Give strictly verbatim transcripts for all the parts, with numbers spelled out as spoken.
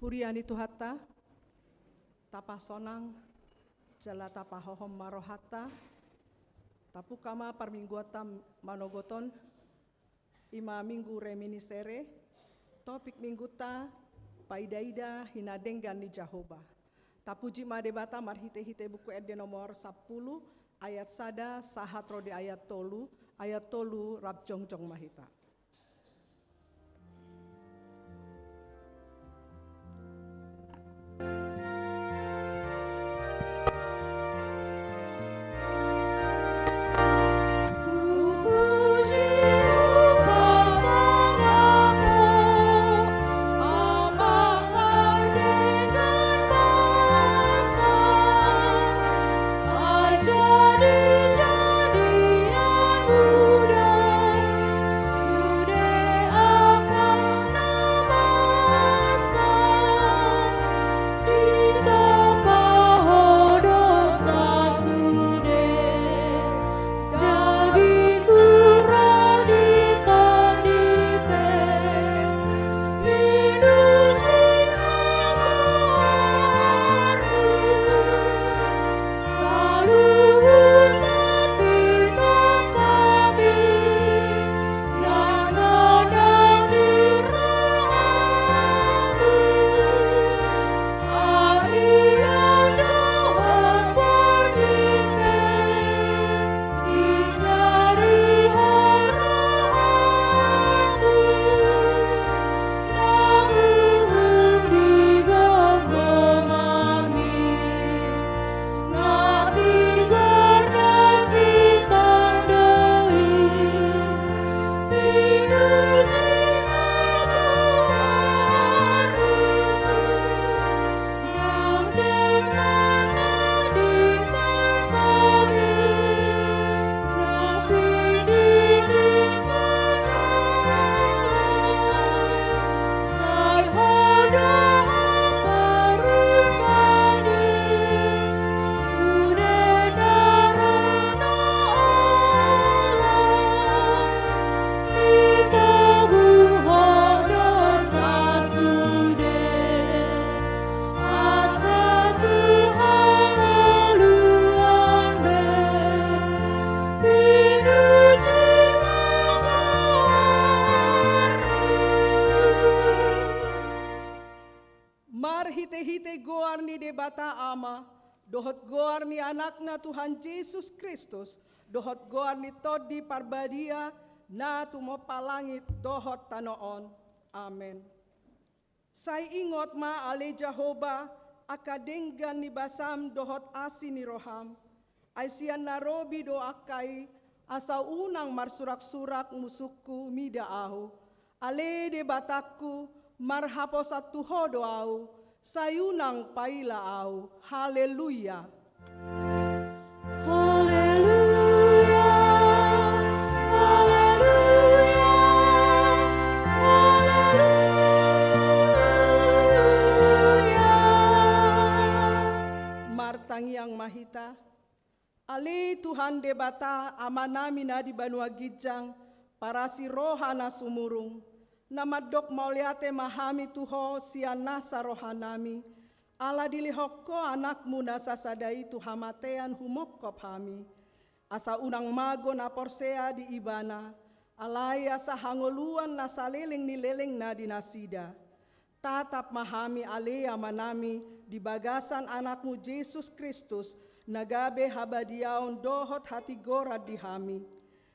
Huria ni Tuhanta, tapasonang jala tapahohom ma rohanta. Tapungka ma parmingguanta manogot on. I ma Minggu Reminiscere. Topik minggunta: Paidaida hinadenggan ni Jahowa. Tapuji ma Debata marhitehite Buku Ende nomor sampulu, ayat sada sahat ro di ayat tolu. Ayat tolu, rap jongjong ma hita. Marhitehite goar ni Debata Ama, dohot goar ni Anakna Tuhan Jesus Kristus, dohot goar ni Tondi Parbadia, na tumompa langit dohot tano on. Amen. Sai ingot ma ale Jahowa, angka denggan ni basam dohot asi ni roham. Ai sian na robi do angka i, asa unang marsuraksurak musungku mida ahu. Ale Debatangku, marhaposan tu Ho do ahu, sai unang paila ahu. Haleluya. Haleluya, haleluya, haleluya. Martangiang ma hita. Ale Tuhan Debata, Amanami na di banua ginjang, parasi roha na sumurung, na mandok mauliate ma hami tu Ho sian nasa rohanami, ala dilehon Ho Anakmu na sasada i tu hamatean humongkop hami, asa unang mago na porsea di Ibana, alai asa hangoluan na saleleng ni lelengna di nasida. Tatap ma hami ale Amanami di bagasan Anakmu Jesus Kristus, na gabe habadiaon dohot hatigoran di hami.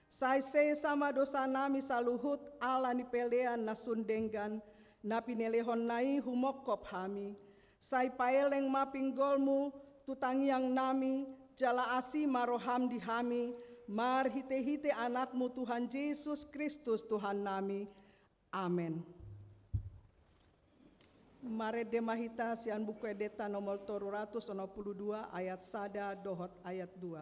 Sai sesa ma dosanami saluhut ala ni pelean na sun denggan, na pinelehonNa i humongkop hami. Sai paeleng ma pinggolMu tu tangiangnami, jala asi ma rohaM di hami, marhitehite Anakmu Tuhan Jesus Kristus Tuhannami. Amen. Marende ma hita sian Buku Endenta nomor tolu ratus onom pulu dua, ayat sada dohot ayat dua.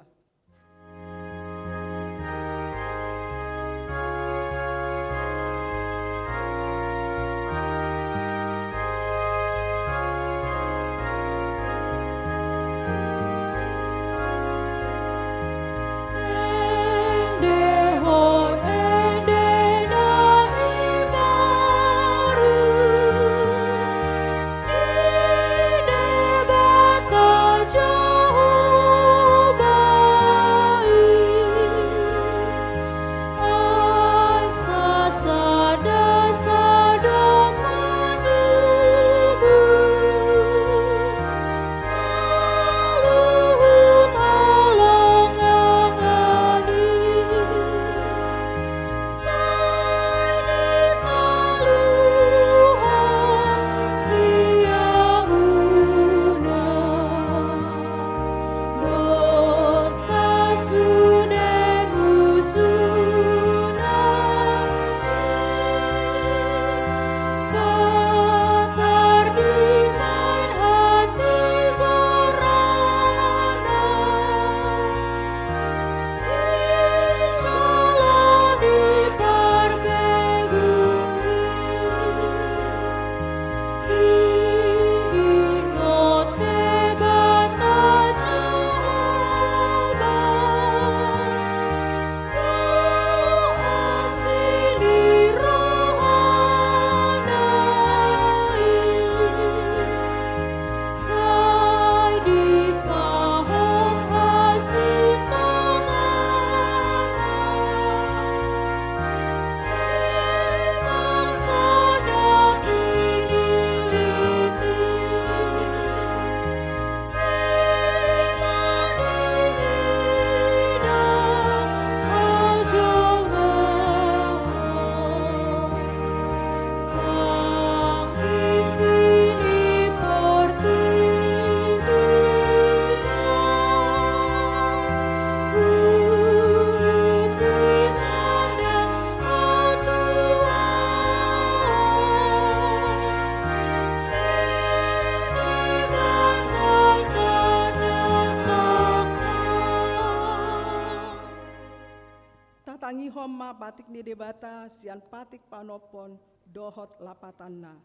patik ni Debata sian patik paonomhon dohot lapatanna.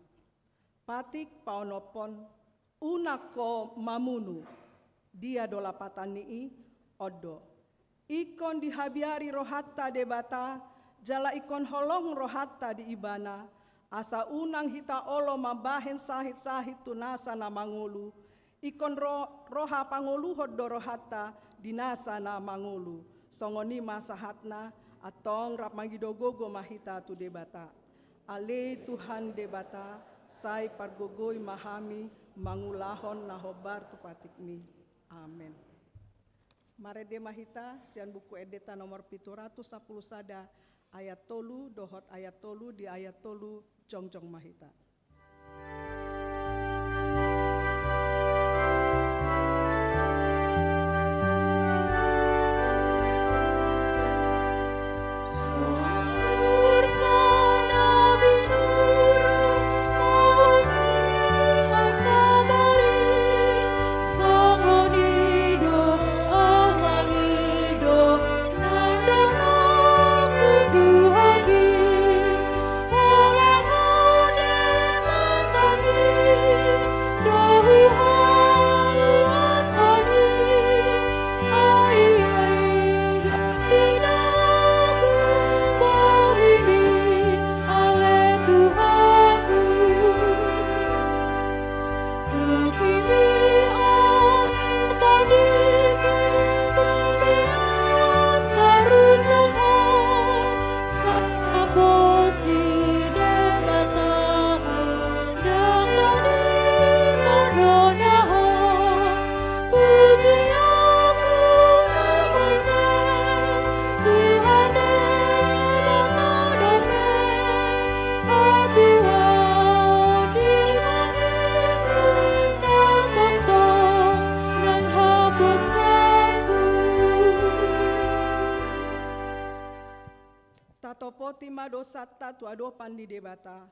Patik paonomhon, unang ho mamunu. Dia do lapatan ni i? On do: Ingkon dihabiari rohanta Debata, jala ingkon holong rohanta di Ibana, asa unang hita olo mambahen sahit-sahit tu nasa na mangolu. Ingkon ro-, roha pangoluhon do rohanta di nasa na mangolu. Songon i ma sahatna, antong rap mangido gogo ma hita tu Debata. Ale Tuhan Debata, sai pargogoi ma hami mangulahon na hombar tu patikmi. Amen. Marende ma hita sian Buku Endenta nomor pitu ratus sampulu sada, ayat tolu dohot ayat tolu, di ayat tolu jongjong ma hita. Tatopoti ma dosanta tu adopan ni Debata.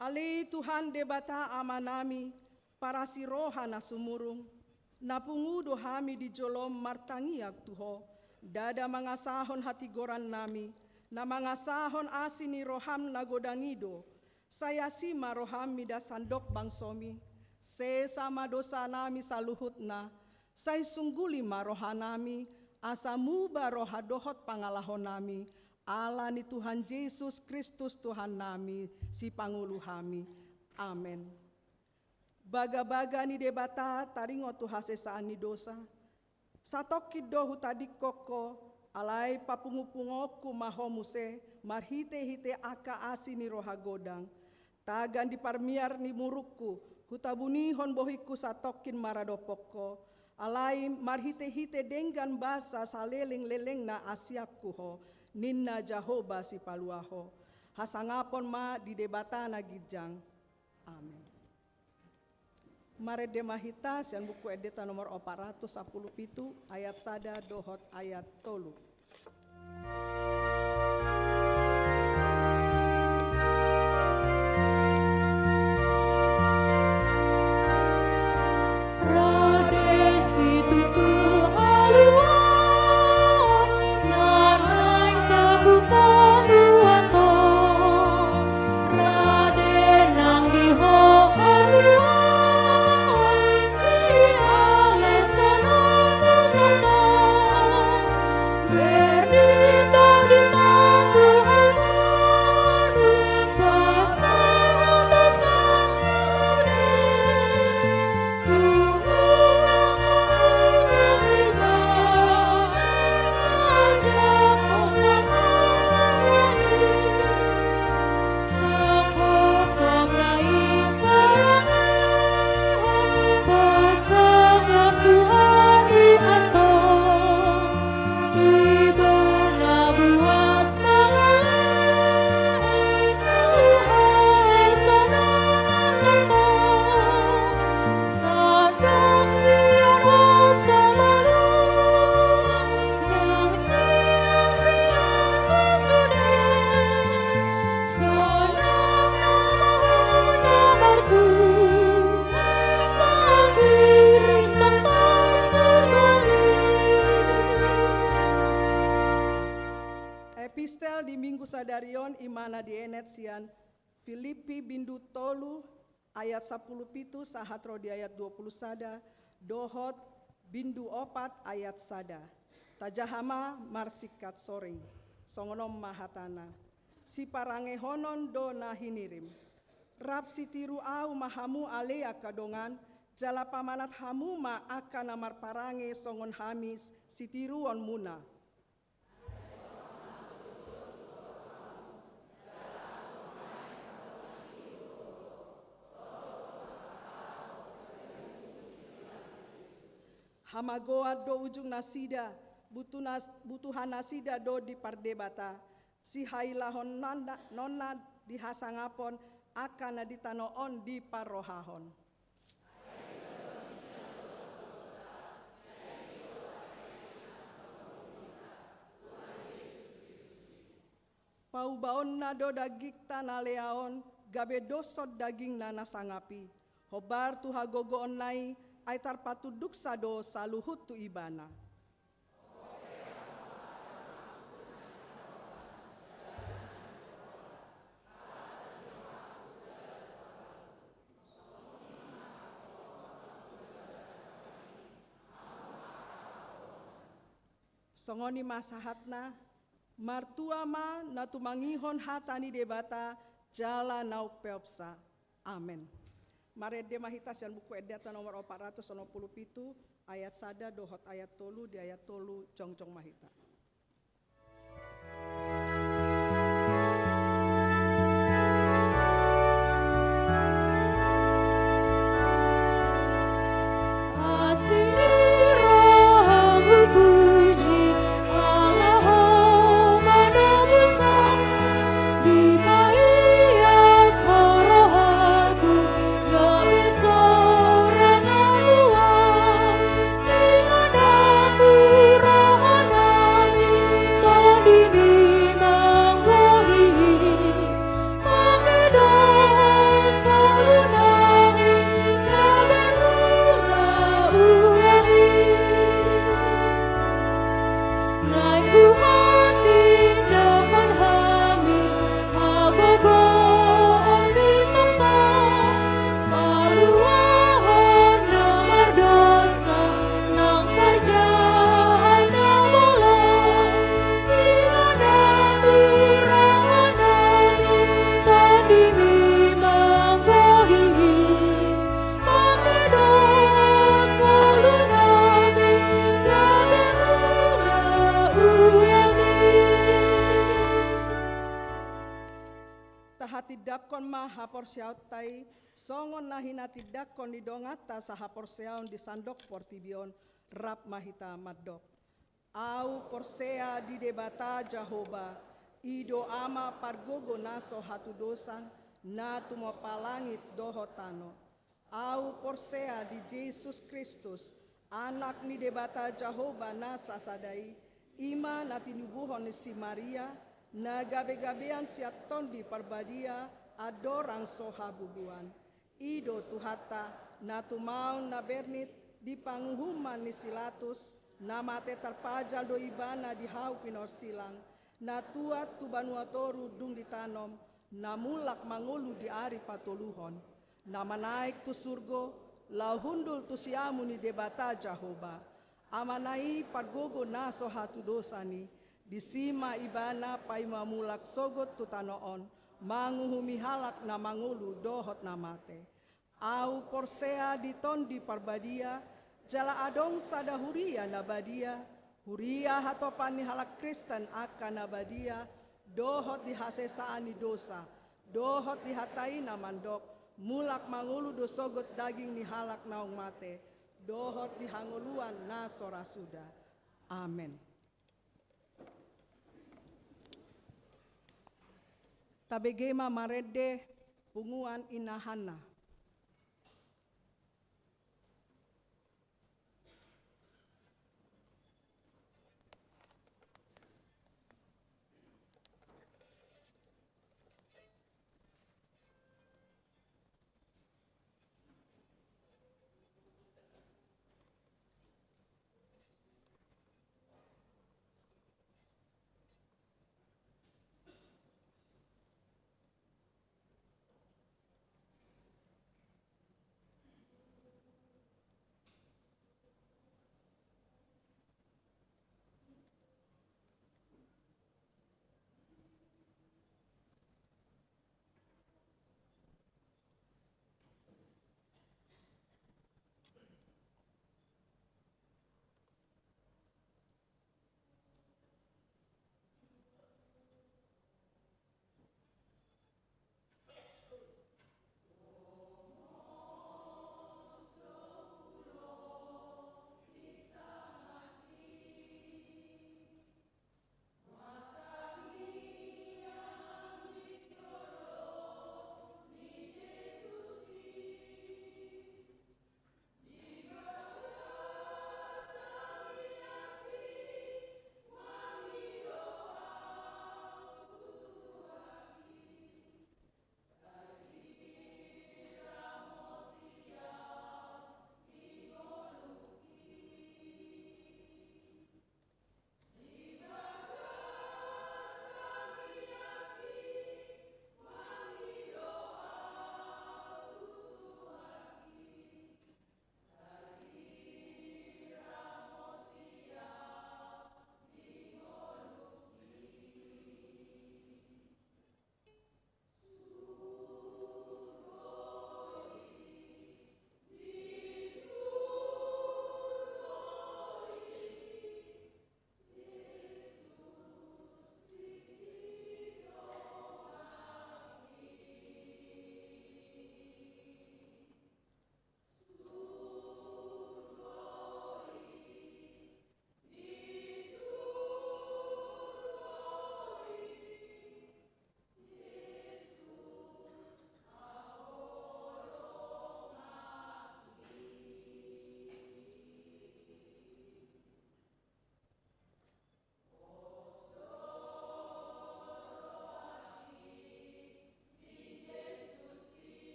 Ale Tuhan Debata Amanami, parasi roha na sumurung, na pungu do hami di jolom martangiang tu Ho, ndada mangasahon hatigorannami, na mangasahon asi ni roham na godang i do. Sai asi ma roham mida sandok bangsomi, sesa ma dosanami saluhutna, sai sungguli ma rohanami, asa muba roha dohot pangalahonami, ala ni Tuhan Jesus Kristus Tuhannami, Sipangolu hami. Amen. Bagabaga ni Debata taringot tu hasesaan ni dosa. Satongkin do hutadingkon Ho, alai papungupunguonku ma Ho muse, marhitehite angka asi ni roha godang. Tagan di parmiar ni murungku, hutabunihon bohingku satongkin maradophon Ho, alai marhitehite denggan basa salelenglelengna asianku Ho, ninna Jahowa Sipalua Ho. Hasangapon ma di Debata na ginjang. Amen. Marende ma hita sian Buku Endenta nomor opat ratus sampulu pitu, ayat sada dohot ayat tolu. Rade situtu haluaon, na naeng tabuka tu aton. Rade nang di Ho haluaon, sian lesonon ni tongtong. Berdita di i ma na dienet sian Pilippi bindu tolu ayat sampulu pitu sahat ro di ayat dua pulu sada, dohot bindu opat ayat sada. Tajaha ma marsingkat soring. Songon on ma hatana: Siparangehonon do na hinirim. Rap sitiru ahu ma hamu ale angka dongan, jala pamanat hamu ma angka na marparange songon hami sitiruonmuna. Hamagoan do ujung nasida, butuh nas-, butuhan nasida do di pardebata, sihailahononna di hasangapon angka na di tano on diparrohahon. Paubaonna do dagingta na lea on, gabe doshon dagingna na sangap i. Hombar tu hagogoonna i, ai tarpatunduksa do saluhut tu ibana. Songon i ma sahatna. Martua ma na tumangihon hata ni Debata jala na umpeopsa. Amen. Marende ma hita sian Buku Endenta nomor opat ratus onom pulu pitu, ayat sada dohot ayat tolu, di ayat tolu jongjong ma hita. Tahatindangkon ma haporseaonta i, songon na hinatindangkon ni donganta sahaporseaon di sandok portibi on, rap ma hita mandok. Ahu porsea di Debata Jahowa, i do Ama pargogo na so hatudosan, na tumompa langit dohot tano. Ahu porsea di Jesus Kristus, Anak ni Debata Jahowa na sasada i, i ma na tinubuhon ni si Maria, na gabegabean sian Tondi Parbadia, andorang so habubuan. I do Tuhanta, na tumaon na bernit di panguhuman ni si Latus, na mate tarpajal do ibana di hau pinorsilang, na tuat tu banua toru dung ditanom, na mulak mangolu di ari patoluhon, na manaek tu surgo, laho hundul tu siamun ni Debata Jahowa. Amana i pargogo na so hatudosan i, disi ma ibana paima mulak sogot tu tano on, manguhumi halak na mangolu dohot na mate. Ahu porsea di Tondi Parbadia, jala adong sada huria na badia, huria hatopan ni halak Kristen angka na badia, dohot di hasesaan ni dosa, dohot di hata i na mandok, mulak mangolu do sogot daging ni halak naung mate, dohot di hangoluan na so ra suda. Amen. Tabege ma marende punguan Inna Hanna.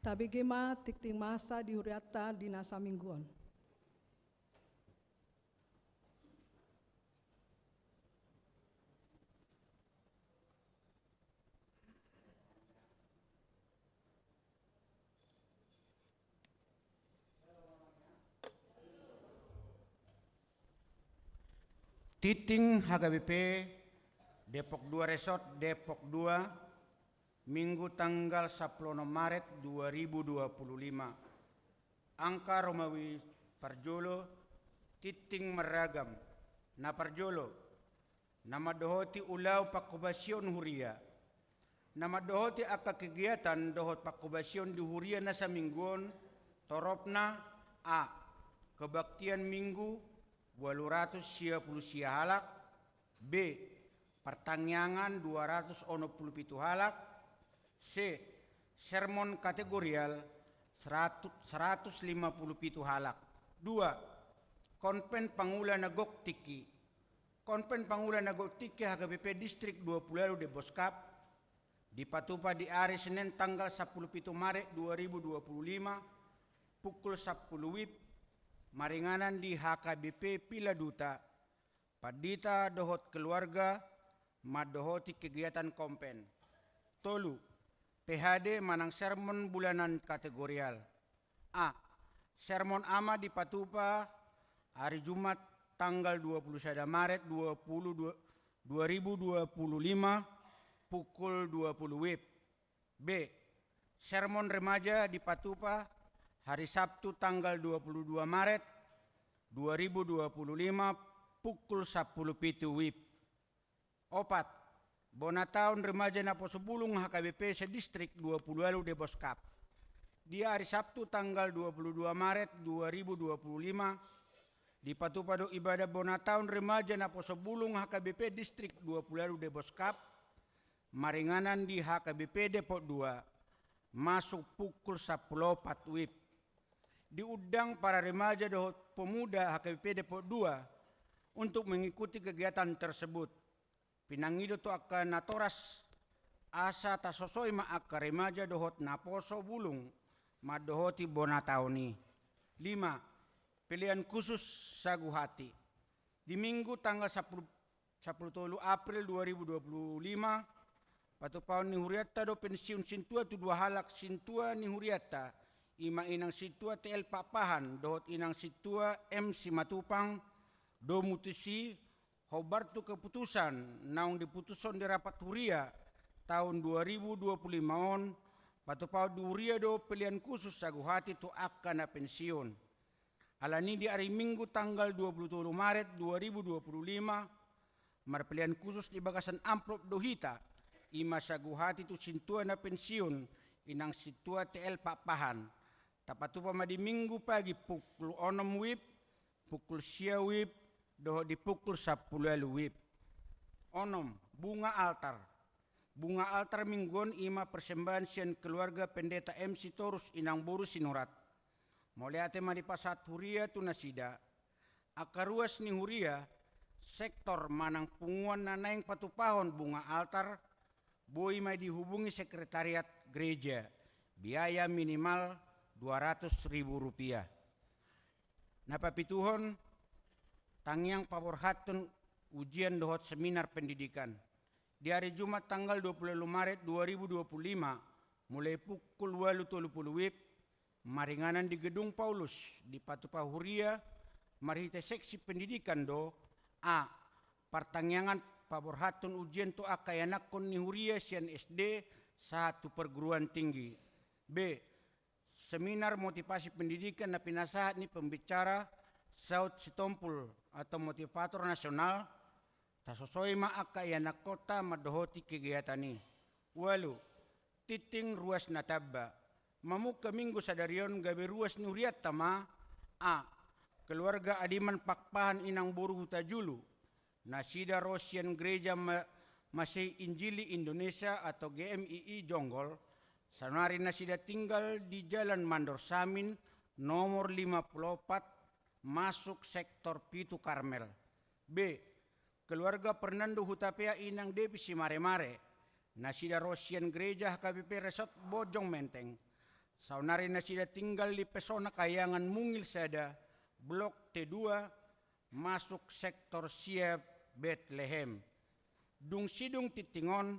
Tabege ma tingting masa di hurianta di na saminggu on. Tingting H K B P Depok dua Resort Depok dua, Minggu tanggal sampulu onom Maret dua ribu dua puluh lima. Angka Romawi parjolo, tingting marragam. Na parjolo, na mandohoti ulaon pangkobasion huria. Na mandohoti angka kegiatan dohot pangkobasion di huria na saminggu on, toropna: A. Kebaktian Minggu, ualu ratus sia pulu sia halak. B. Partangiangan, dua ratus onom pulu pitu halak. C. Sermon kategorial, seratus, seratus lima pulu pitu halak. Dua. Konven pangula na gok tingki. Konven pangula na gok tingki H K B P Distrik dua puluh ualu Depok Depok, dipatupa di ari Senen tanggal sampulu pitu Maret dua ribu dua puluh lima, pukul sampulu WIB, maringanan di H K B P Piladuta. Pandita dohot keluarga mandohoti kegiatan konven. Tolu. P H D manang sermon bulanan kategorial. A. Sermon ama dipatupa ari Jumat tanggal dua puluh sada Maret dua puluh dua, dua ribu dua puluh lima, pukul dua puluh WIB. B. Sermon remaja dipatupa hari Sabtu tanggal dua puluh dua Maret dua ribu dua puluh lima, pukul sampulu pitu WIB. Opat. Bona taon remaja naposo bulung H K B P se-Distrik dua puluh ualu Depok Depok. Di ari Sabtu tanggal dua puluh dua Maret dua ribu dua puluh lima, dipatupa do ibadah bona taon remaja naposo bulung H K B P Distrik dua puluh ualu Depok Depok, maringanan di H K B P Depok dua, masuk pukul sampulu opat WIB. Diundang para remaja dohot pemuda H K B P Depok dua untuk mengikuti kegiatan tersebut. Pinangido tu angka natoras asa tasosoi ma angka remaja dohot naposo bulung mandohoti bona taon i. Lima. Pelean khusus sagu hati. Di Minggu tanggal sampulu, sampulu tolu April dua ribu dua puluh lima, patupaon ni hurianta do pensiun sintua tu dua halak sintua ni hurianta, i ma Inang Sintua T L Pakpahan dohot Inang Sintua M Simatupang, domu tusi, hombar tu keputusan naung diputushon di rapat huria taon dua ribu dua puluh lima on, patupaon di huria do pelean khusus sagu hati tu angka na pensiun. Alani di ari Minggu tanggal dua puluh tolu Maret dua ribu dua puluh lima, marpelean khusus di bagasan amplop do hita, i ma sagu hati tu sintua na pensiun, Inang Sintua T L Pakpahan. Tapatupa ma di Minggu pagi pukul onom WIB, pukul sia WIB, dohot di pukul sampulu ualu WIB. Onom. Bunga altar. Bunga altar Minggu on i ma persembahan sian keluarga Pendeta M Sitorus Inang boru Sinurat. Mauliate ma dipasahat huria tu nasida. Angka ruas ni huria, sektor manang punguan na naeng patupahon bunga altar, boi ma dihubungi sekretariat gereja, biaya minimal dua ratus ribu rupiah. Na papituhon, tangiang paborhathon ujian dohot seminar pendidikan. Di ari Jumat tanggal dua puluh ualu Maret dua ribu dua puluh lima, mulai pukul ualu tolu pulu WIB, maringanan di Gedung Paulus, dipatupa huria marhite seksi pendidikan do: A. Partangiangan paborhathon ujian tu angka ianakhon ni huria sian S D sahat tu perguruan tinggi. B. Seminar motivasi pendidikan na pinasahat ni pembicara Saud Sitompul atau motivator nasional, tasosoi ma angka ianakhonta mandohoti kegiatan i. Ualu. Tingting ruas na tamba. Mamungka Minggu sadari on gabe ruas ni hurianta ma: A. Keluarga Adiman Pakpahan Inang boru Hutajulu, nasida ro sian Gereja Ma-, Masehi Injili Indonesia atau G M I I Jonggol, saonari nasida tinggal di Jalan Mandor Samin, nomor lima puluh opat, masuk sektor pitu Karmel. B. Keluarga Fernando Hutapea Inang Devi Simaremare, nasida ro sian Gereja H K B P Resort Bojong Menteng, Saonari nasida tinggal di Pesona Kayangan Mungil sada, blok T dua, masuk sektor sia Betlehem. Dung sidung tingting on,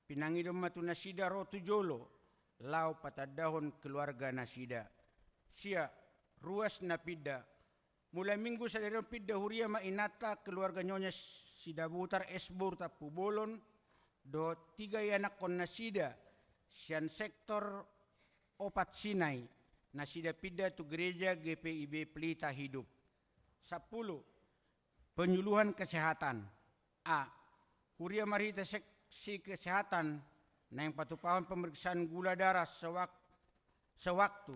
pinangido ma tu nasida ro tu jolo, laho patandahon keluarga nasida. Sia, ruas na pinda. Mulai minggu sadari on pinda huria ma inanta keluarga Nyonya Sidabutar S boru Tampubolon, dohot tiga ianakhon nasida, sian sektor opat Sinai, nasida pinda tu gereja G P I B Pelita Hidup. Sampulu, penyuluhan kesehatan. A. Huria marhite seksi kesehatan, naeng patupahon pemeriksaan gula darah sewak-, sewaktu,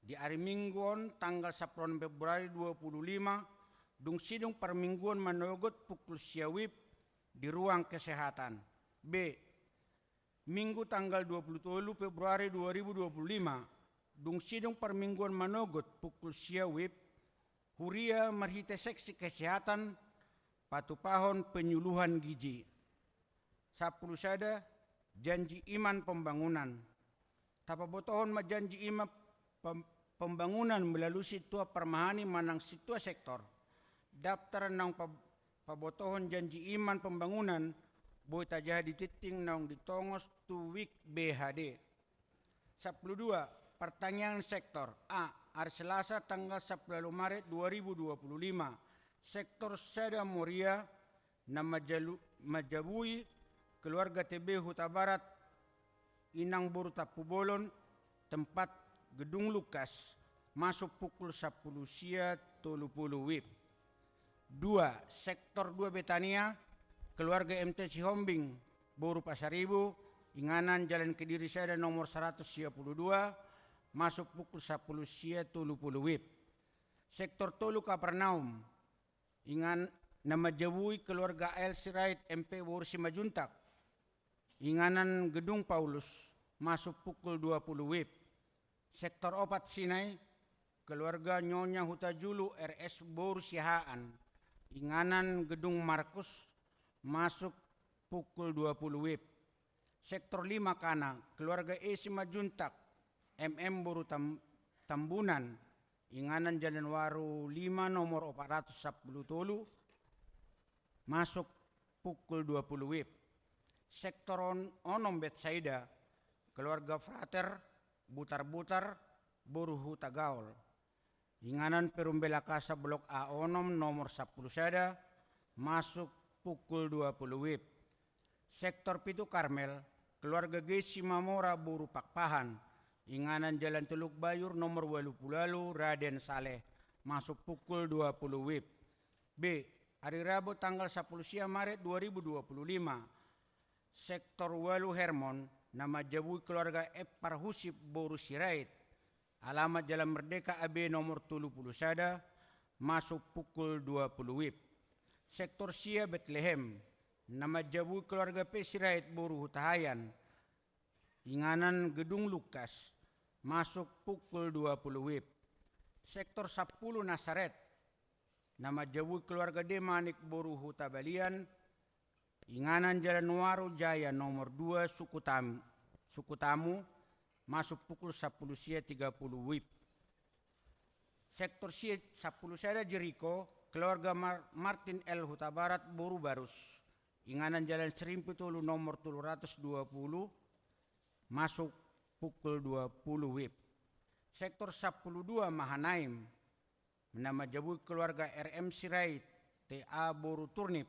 di ari Minggu on tanggal sampulu onom Februari dua puluh lima, dung sidung parmingguon manogot pukul sia wib di ruang kesehatan. B. Minggu tanggal dua puluh tolu Februari dua ribu dua puluh lima, dung sidung parmingguon manogot pukul sia wib, huria marhite seksi kesehatan patupahon penyuluhan gizi. Sampulu sada, janji iman pembangunan. Tapabotohon ma janji iman pem-, pembangunan melalui sintua parmahani manang sintua sektor. Daftar naung pa-, pabotohon janji iman pembangunan boi tajaha di tingting naung ditongos tu wik B H D. Sampulu dua, partangiangan sektor. A. Ari Selasa tanggal sampulu ualu Maret dua ribu dua puluh lima, sektor sada Moria, na manjalu-, manjabui keluarga T B Hutabarat, Inang boru Tampubolon, tempat Gedung Lukas, masuk pukul sampulu sia tolu pulu wib. Dua, sektor dua Betania, keluarga M T Sihombing, boru Pasaribu, inganan Jalan Kediri sada nomor saratus sia pulu dua, masuk pukul sampulu sia tolu pulu wib. Sektor tolu Kapernaum, ingan na manjabui keluarga L Sirait M P boru Simanjuntak, inganan Gedung Paulus, masuk pukul dua pulu wib. Sektor opat Sinai, keluarga Nyonya Hutajulu R S boru Siahaan, inganan Gedung Markus, masuk pukul dua pulu wib. Sektor lima Kana, keluarga E Simanjuntak, M M boru Tam-, Tambunan, inganan Jalan Waru lima nomor opat ratus sampulu tolu, masuk pukul dua pulu wib. Sektor on-, onom Betsaida, keluarga Frater, Butar-butar, boru Hutagaol. Inganan Perumbela Kasa blok A onom nomor sampulu sada, masuk pukul dua pulu wib. Sektor pitu Karmel, keluarga G Simamora boru Pakpahan, inganan Jalan Teluk Bayur nomor ualu pulu ualu Raden Saleh, masuk pukul dua pulu wib. B. Ari Rabu tanggal sampulu sia Maret dua ribu dua pulu lima, sektor ualu Hermon, na manjabui keluarga Epar Husip boru Sirait, alamat Jalan Merdeka A B nomor tolu pulu sada, masuk pukul dua pulu wib. Sektor sia Betlehem, na manjabui keluarga P Sirait boru Hutahaean, inganan Gedung Lukas, masuk pukul dua pulu wib. Sektor sampulu Nasaret, na manjabui keluarga D Manik boru Hutabalian, inganan Jalan Waru Jaya nomor dua Sukutam-, Sukutamu, masuk pukul sampulu sia tiga pulu wib. Sektor sia sampulu sada Jeriko, keluarga Mar-, Martin L Hutabarat boru Barus, inganan Jalan Serimpi tolu nomor tolu ratus dua pulu, masuk pukul dua pulu wib. Sektor sampulu dua Mahanaim, na manjabui keluarga R M Sirait, T A boru Turnip,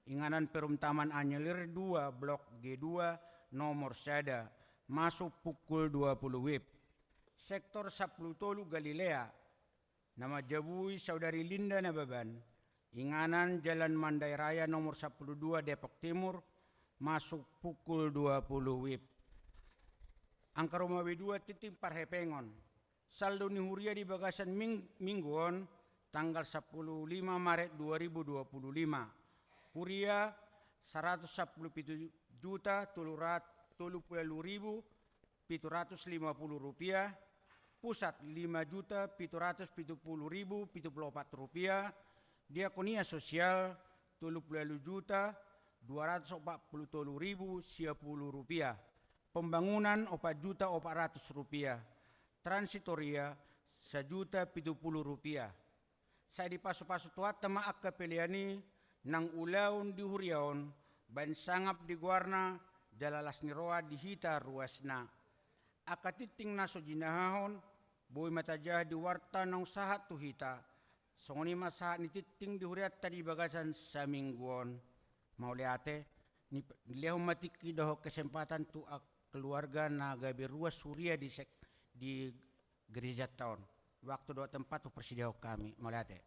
inganan Perum Taman Anyelir dua blok G dua nomor sada, masuk pukul dua pulu wib. Sektor sampulu tolu Galilea, na manjabui saudari Linda Nababan, inganan Jalan Mandai Raya nomor sampulu dua Depok Timur, masuk pukul dua pulu wib. Angka rumah B dua tingting parhepengon. Saldo ni huria di bagasan ming-, minggu on, tanggal sampulu lima Maret dua ribu dua pulu lima. Huria saratus sampulu pitu juta tolu rat-, tolu pulu ualu ribu pitu ratus lima pulu rupiah, pusat lima juta pitu ratus pitu pulu ribu pitu pulu opat rupiah, diakonia sosial tolu pulu ualu juta dua ratus opat pulu tolu ribu sia pulu rupiah, pembangunan opat juta opat ratus rupiah. transitoria sajuta pitu pulu rupiah. Sai dipasupasu Tuhanta ma angka pelean i nang ulaon di huria on, baen sangap di goarna jala las ni roha di hita ruasna. Angka tingting na so jinahahon, boi ma tajaha di warta naung sahat tu hita. Songon i ma sahat ni tingting di hurianta di bagasan saminggu on. Mauliate, ni, nilehon ma tingki dohot kesempatan tu a-, keluarga na gabe ruas huria di sek-, di gerejanta on. Waktu dohot tempat huparsidahon hami. Mauliate.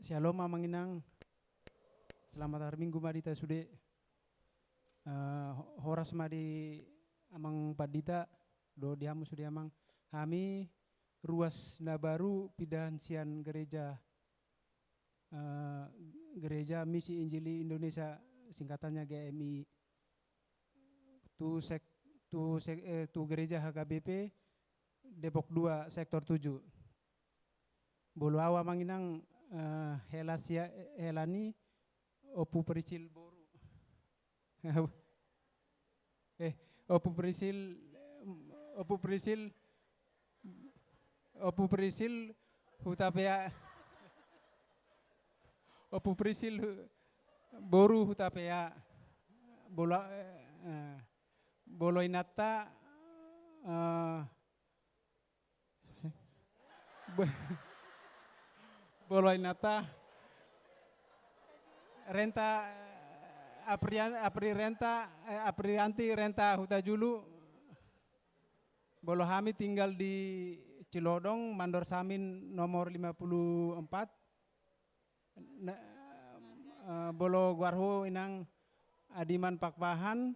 Syalom, Amang Inang. Selamat hari Minggu ma di hita sude. Eh, ho-, horas ma di Amang Pandita, dohot di hamu sude, Amang. Hami ruas na baru pindahan sian gereja, eh, Gereja Misi Injili Indonesia, singkatannya G M I. Tu sek-, tu sek-, eh, tu gereja H K B P Depok dua, sektor tujuh. Molo au, Amang Inang, eh, hela sia-, hela ni Ompu Prisil boru. Eh, Ompu Prisil, Ompu Prisil, Ompu Prisil Hutapea. Ompu Prisil hu-, boru Hutapea. Molo, eh, eh, molo inanta, eh, Bo-, molo inanta, Renta, eh, Aprian-, Apri Renta, eh, Aprianti Renta Hutajulu. Molo hami tinggal di Cilodong, Mandor Samin nomor lima puluh empat. Na, eh, molo goarhu, Inang, Adiman Pakpahan.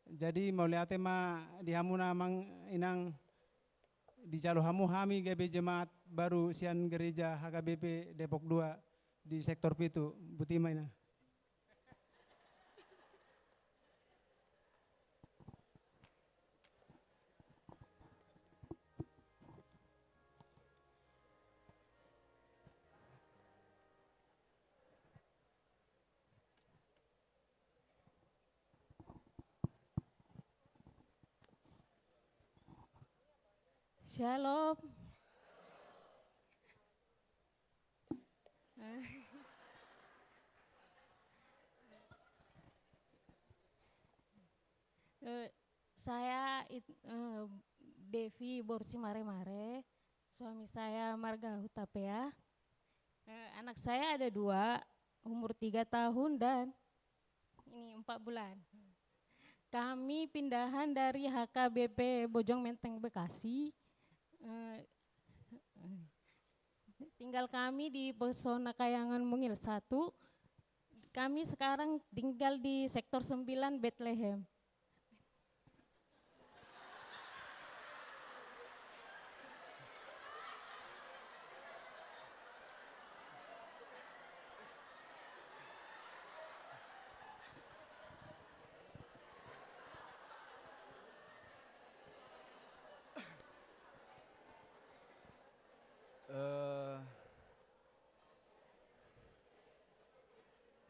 Jadi, mauliate ma di hamuna, Amang Inang, dijalo hamu hami gabe jemaat baru sian gereja H K B P Depok dua di sektor pitu. Botima, Inang. Shalom. Eh, saya it-, eh, Devi Borsi Maremare, suami saya marga Hutapea. Eh, anak saya ada dua, umur tiga tahun dan ini empat bulan. Kami pindahan dari H K B P Bojong Menteng Bekasi. Eh, tinggal kami di Pesona Kayangan Mungil satu. Kami sekarang tinggal di sektor sembilan Betlehem. Eh,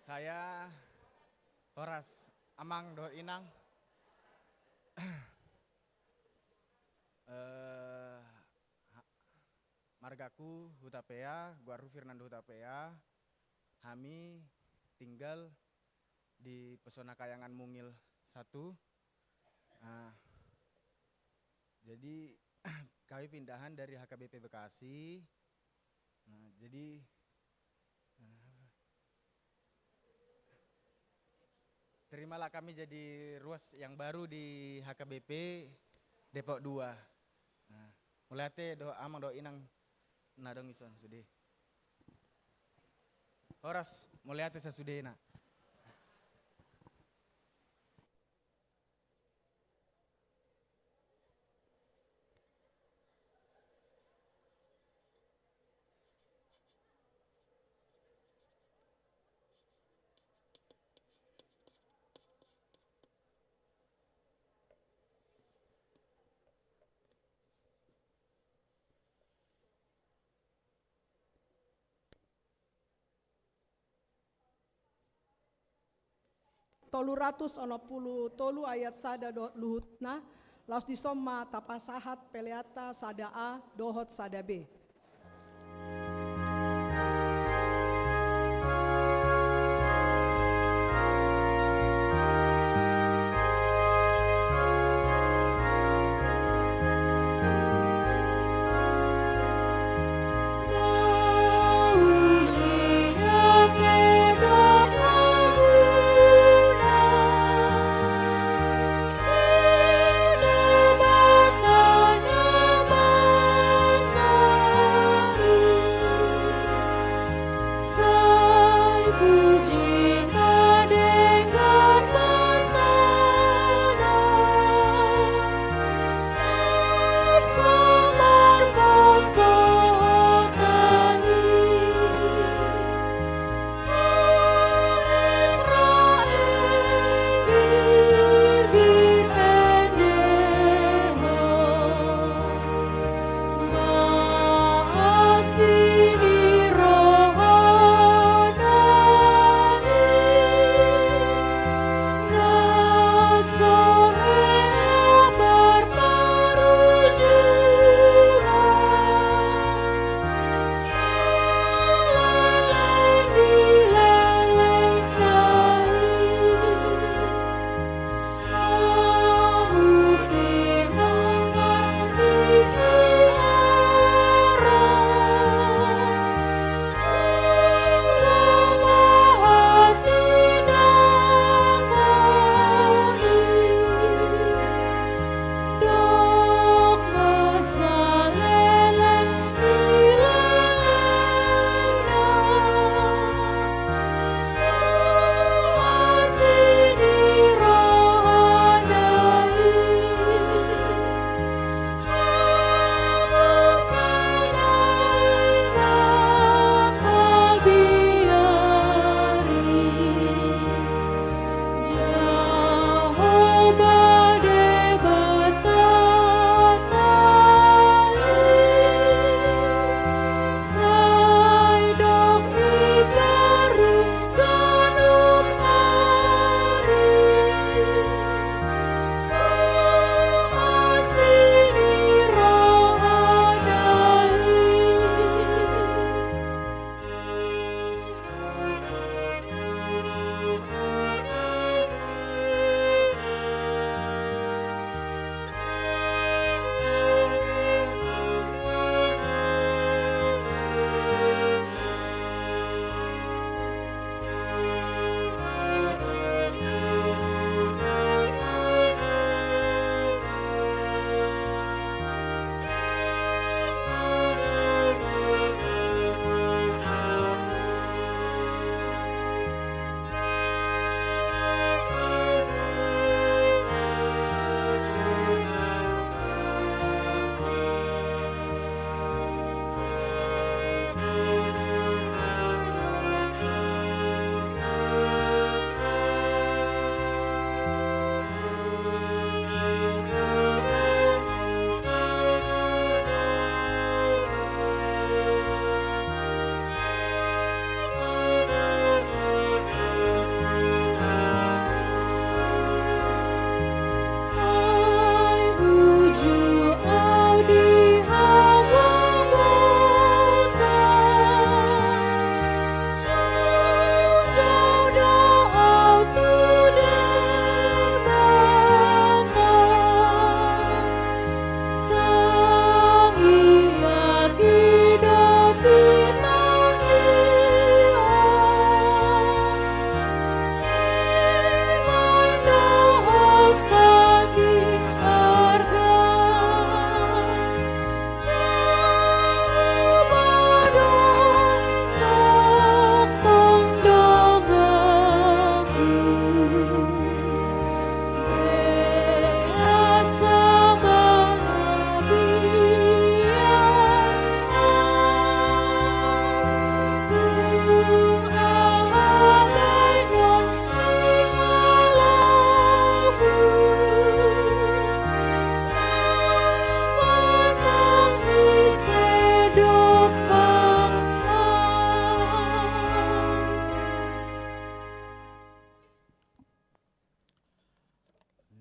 saya horas, Amang dohot Inang. Eh, ha-, margaku Hutapea, goarhu Fernando Hutapea. Hami tinggal di Pesona Kayangan Mungil satu. Nah, jadi kami pindahan dari H K B P Bekasi. Nah, jadi, eh, terimalah kami jadi ruas yang baru di H K B P Depok dua. Nah, mauliate dohot Amang dohot Inang na adong dison sude. Horas, mauliate sasudena. tolu ratus onom pulu tolu ayat sada dohot luhutna, laos dison ma tapasahat peleanta sada A dohot sada B.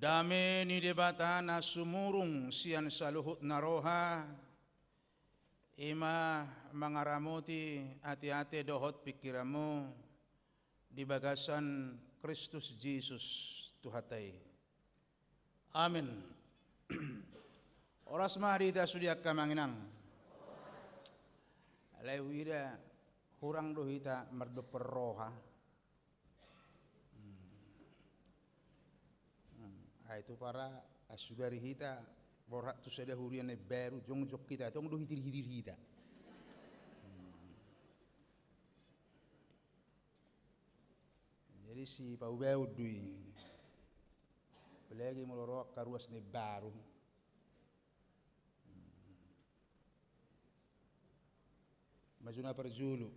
Dame ni Debata na sumurung sian saluhut na roha, i ma mangaramoti ateate dohot pingkiranmu di bagasan Kristus Jesus Tuhanta i. Amen. Horas ma di hita sude angka amang inang. Alai huida hurang do hita mardophon roha. Hmm. Hmm. Ai tu para asugari hita borhat tu sada huria na imbaru, jongjong hita, tong do hitir-hitir hita. Hmm. Jadi sipaubahon do i. Apalagi molo ro angka ruas na imbaru. Hmm. Maju na parjolo.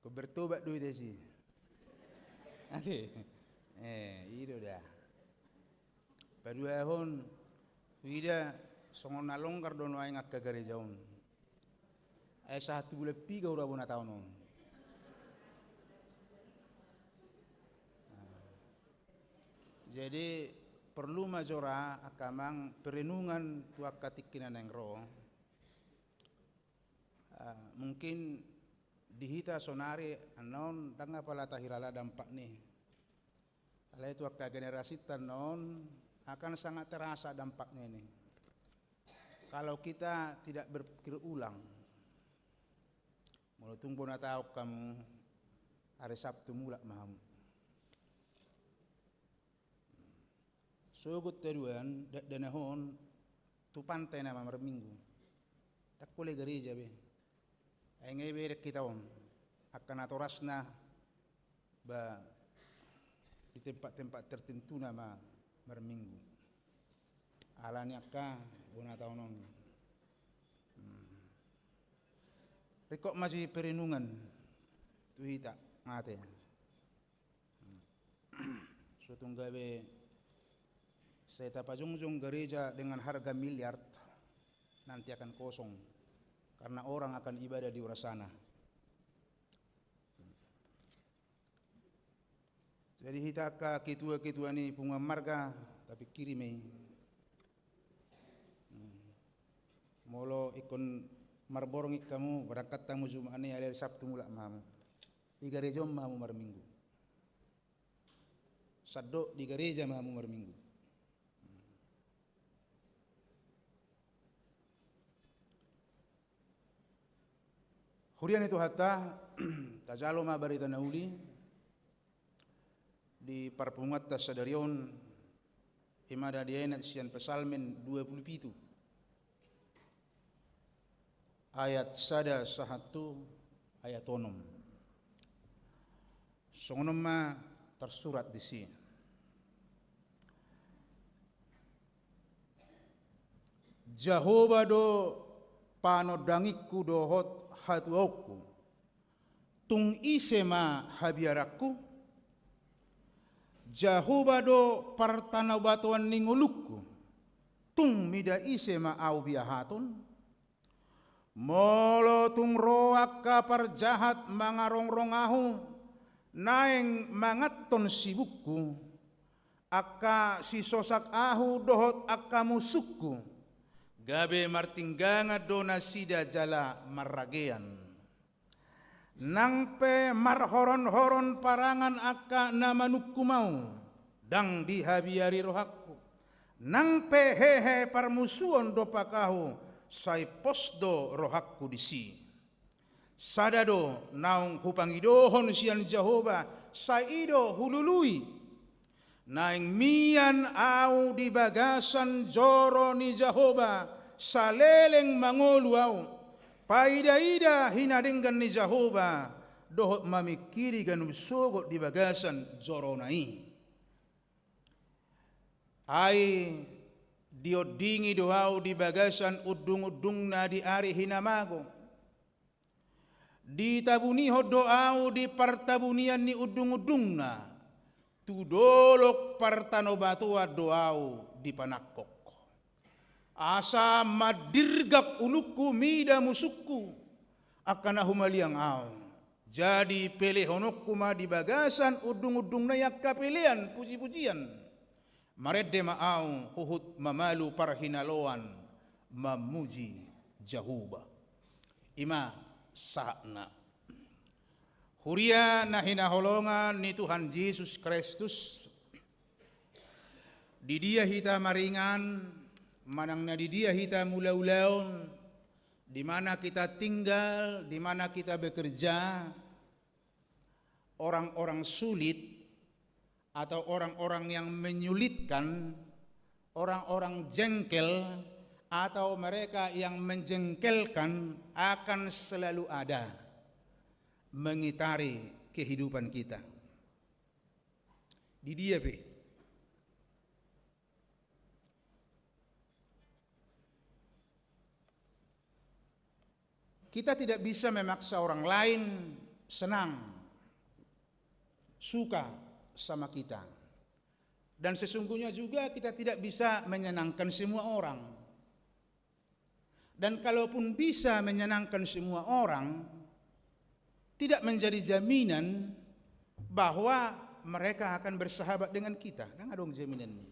Ingkon bertobat do hita disi. Ate. Eh, i do da. Paduahon, huida songon na longgar do nuaeng angka gareja on. Ai sahat tu bulan piga hurang bona taon on. Nah. Jadi, perlu ma jora angka amang perenungan tu angka tingki na naeng ro. Ah, mungkin di hita sonari annon ndang apala tahilala dampakna i. Alai tu angka generasinta annon akan sangat terasa dampaknya ini. Kalau kita tidak berpikir ulang, molo tung bona taon hamu, hari Sabtu mulak ma hamu. Sogot taduan, dakdanak on tu pantai nama marminggu. Ndang pola i gareja be. Ai nga i be dengke hita on. Angka natorasna ba di tempat-tempat tertentu nama marminggu. Alani angka bona taon on. Hmm. Ringkot ma siperenungan tu hita, ate. So tung gabe sai tapajongjong gareja dengan harga miliar, nanti akan kosong karena orang akan ibadah di luar sana. Jadi hita angka ketua-ketua ni punguan marga, tapingkiri ma i. Hmm. Molo ingkon marborngin hamu, berangkat hamu Jumat ni, alai Sabtu mulak ma hamu. Di gareja on ma hamu marminggu. Sandok di gareja ma hamu marminggu. Huria ni Tuhanta, tajalo ma barita na uli di parpunguanta sadari on, i ma na diainat sian Psalmen dua pulu pitu. Ayat sada sahat tu ayat onom. Songon on ma tarsurat disi. Jahowa do panondangingku dohot hatuaonku. Tung ise ma habiaranku? Jahowa do partanobatoan ni ngolungku. Tung mida ise ma ahu biahaton? Molo tung ro angka parjahat mangarongrong ahu, naeng manganhon sibukku, angka sisosak ahu dohot angka musungku, gabe martinggangan do nasida jala marragean. Nang pe marhoronhoron parangan angka na manungkum ahu, ndang dihabiari rohangku. Nang pe hehe parmusuon dompak ahu, sai pos do rohangku disi. Sada do naung hupangidohon sian Jahowa, sai i do hulului. Naeng mian ahu di bagasan joro ni Jahowa, saleleng mangolu ahu, paidaida hinadenggan ni Jahowa, dohot mamingkiri ganup sogot di bagasan jorona i. Ai diondingi do ahu di bagasan undungundungna di ari hinamago. Ditabunihon do ahu di partabunian ni undungundungna, tu dolok partanobatoan do ahu dipanangkok. Asa mandirgak ulungku mida musungku, angka na humaliang ahu. Jadi pelehononku ma di bagasan undungundungna i angka pelean pujipujian. Marende ma ahu huhut mamalu parhinaloan mamuji Jahowa. I ma sahatna. Huria na hinaholongan ni Tuhan Jesus Kristus, di dia hita maringan, manang na di dia hita mulaulaon, di mana kita tinggal, di mana kita bekerja, orang-orang sulit atau orang-orang yang menyulitkan, orang-orang jengkel, atau mereka yang menjengkelkan akan selalu ada mengitari kehidupan kita. Di dia pe. Kita tidak bisa memaksa orang lain senang, suka sama kita. Dan sesungguhnya juga kita tidak bisa menyenangkan semua orang. Dan kalaupun bisa menyenangkan semua orang, tidak menjadi jaminan bahwa mereka akan bersahabat dengan kita. Ndang adong jaminan ni.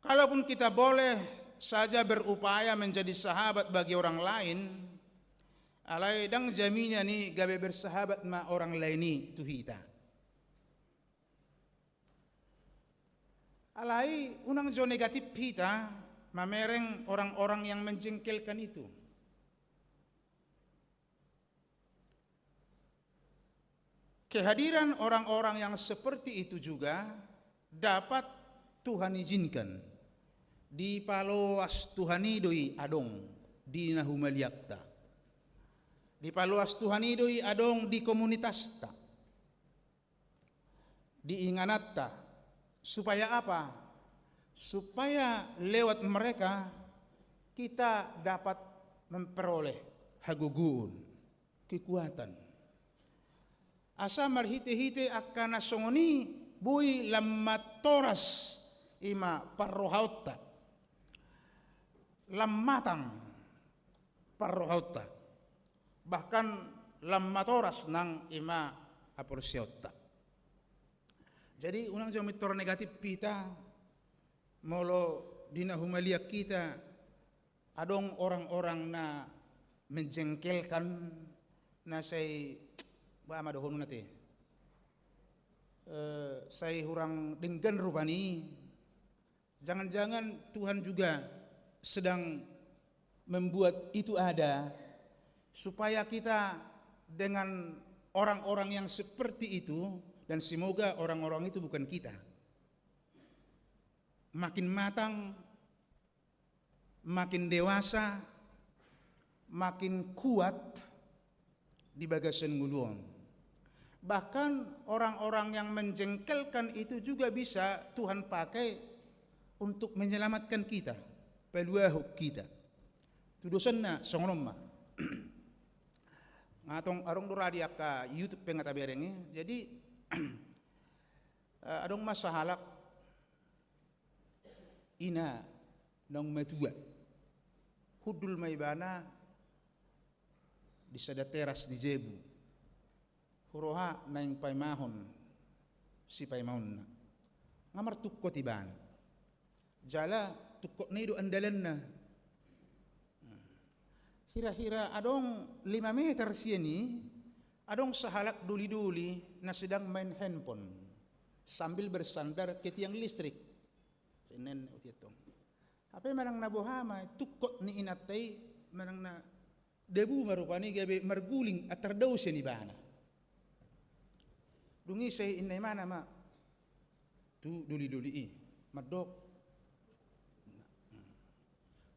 Kalaupun kita boleh saja berupaya menjadi sahabat bagi orang lain, alai ndang jaminan i gabe bersahabat ma orang lain i tu hita. Alai unang jo negatif hita mamereng orang-orang yang menjengkelkan itu. Kehadiran orang-orang yang seperti itu juga dapat Tuhan izinkan. Dipaloas Tuhan i do i adong di na humaliangta. Dipaloas Tuhan i do i adong di komunitasta, di ingananta. Supaya apa? Supaya lewat mereka kita dapat memperoleh hagogoon, kekuatan. Asa marhitehite angka na songon i boi lam matoras i ma parrohaonta. Lam matang parrohaonta. Bahkan lam matoras nang i ma haporseaonta. Jadi unang jo mintor negatif hita, molo di na humaliang hita adong orang-orang na menjengkelkan, na sai, bah, ma dohononna te, eh, sai hurang denggan rupani. Jangan-jangan Tuhan juga sedang membuat itu ada, supaya kita dengan orang-orang yang seperti itu, dan semoga orang-orang itu bukan kita, makin matang, makin dewasa, makin kuat di bagasan ngolu on. Bahkan orang-orang yang menjengkelkan itu juga bisa Tuhan pakai untuk menyelamatkan kita, paluahon hita. Tudosonna songon on ma. Nga tong adong do ra di angka YouTube pe nga tabereng i. Jadi, eh, adong ma sahalak ina naung matua. Hundul ma ibana di sada teras di jabu. Huroha naeng paimahon sipaimaonna. Nga martungkot ibana. Jala tungkotna i do andalanna. Hira-hira adong lima meter sian i, adong sahalak doli-doli na sedang main handphone sambil bersandar ke tiang listrik. Senen uti tong. Hape manang na boha ma, tungkot ni inanta i manang na dabu ma rupani gabe marguling antar dao sian ibana. Dung i sai inna ibana ma tu doli-doli i, mandok,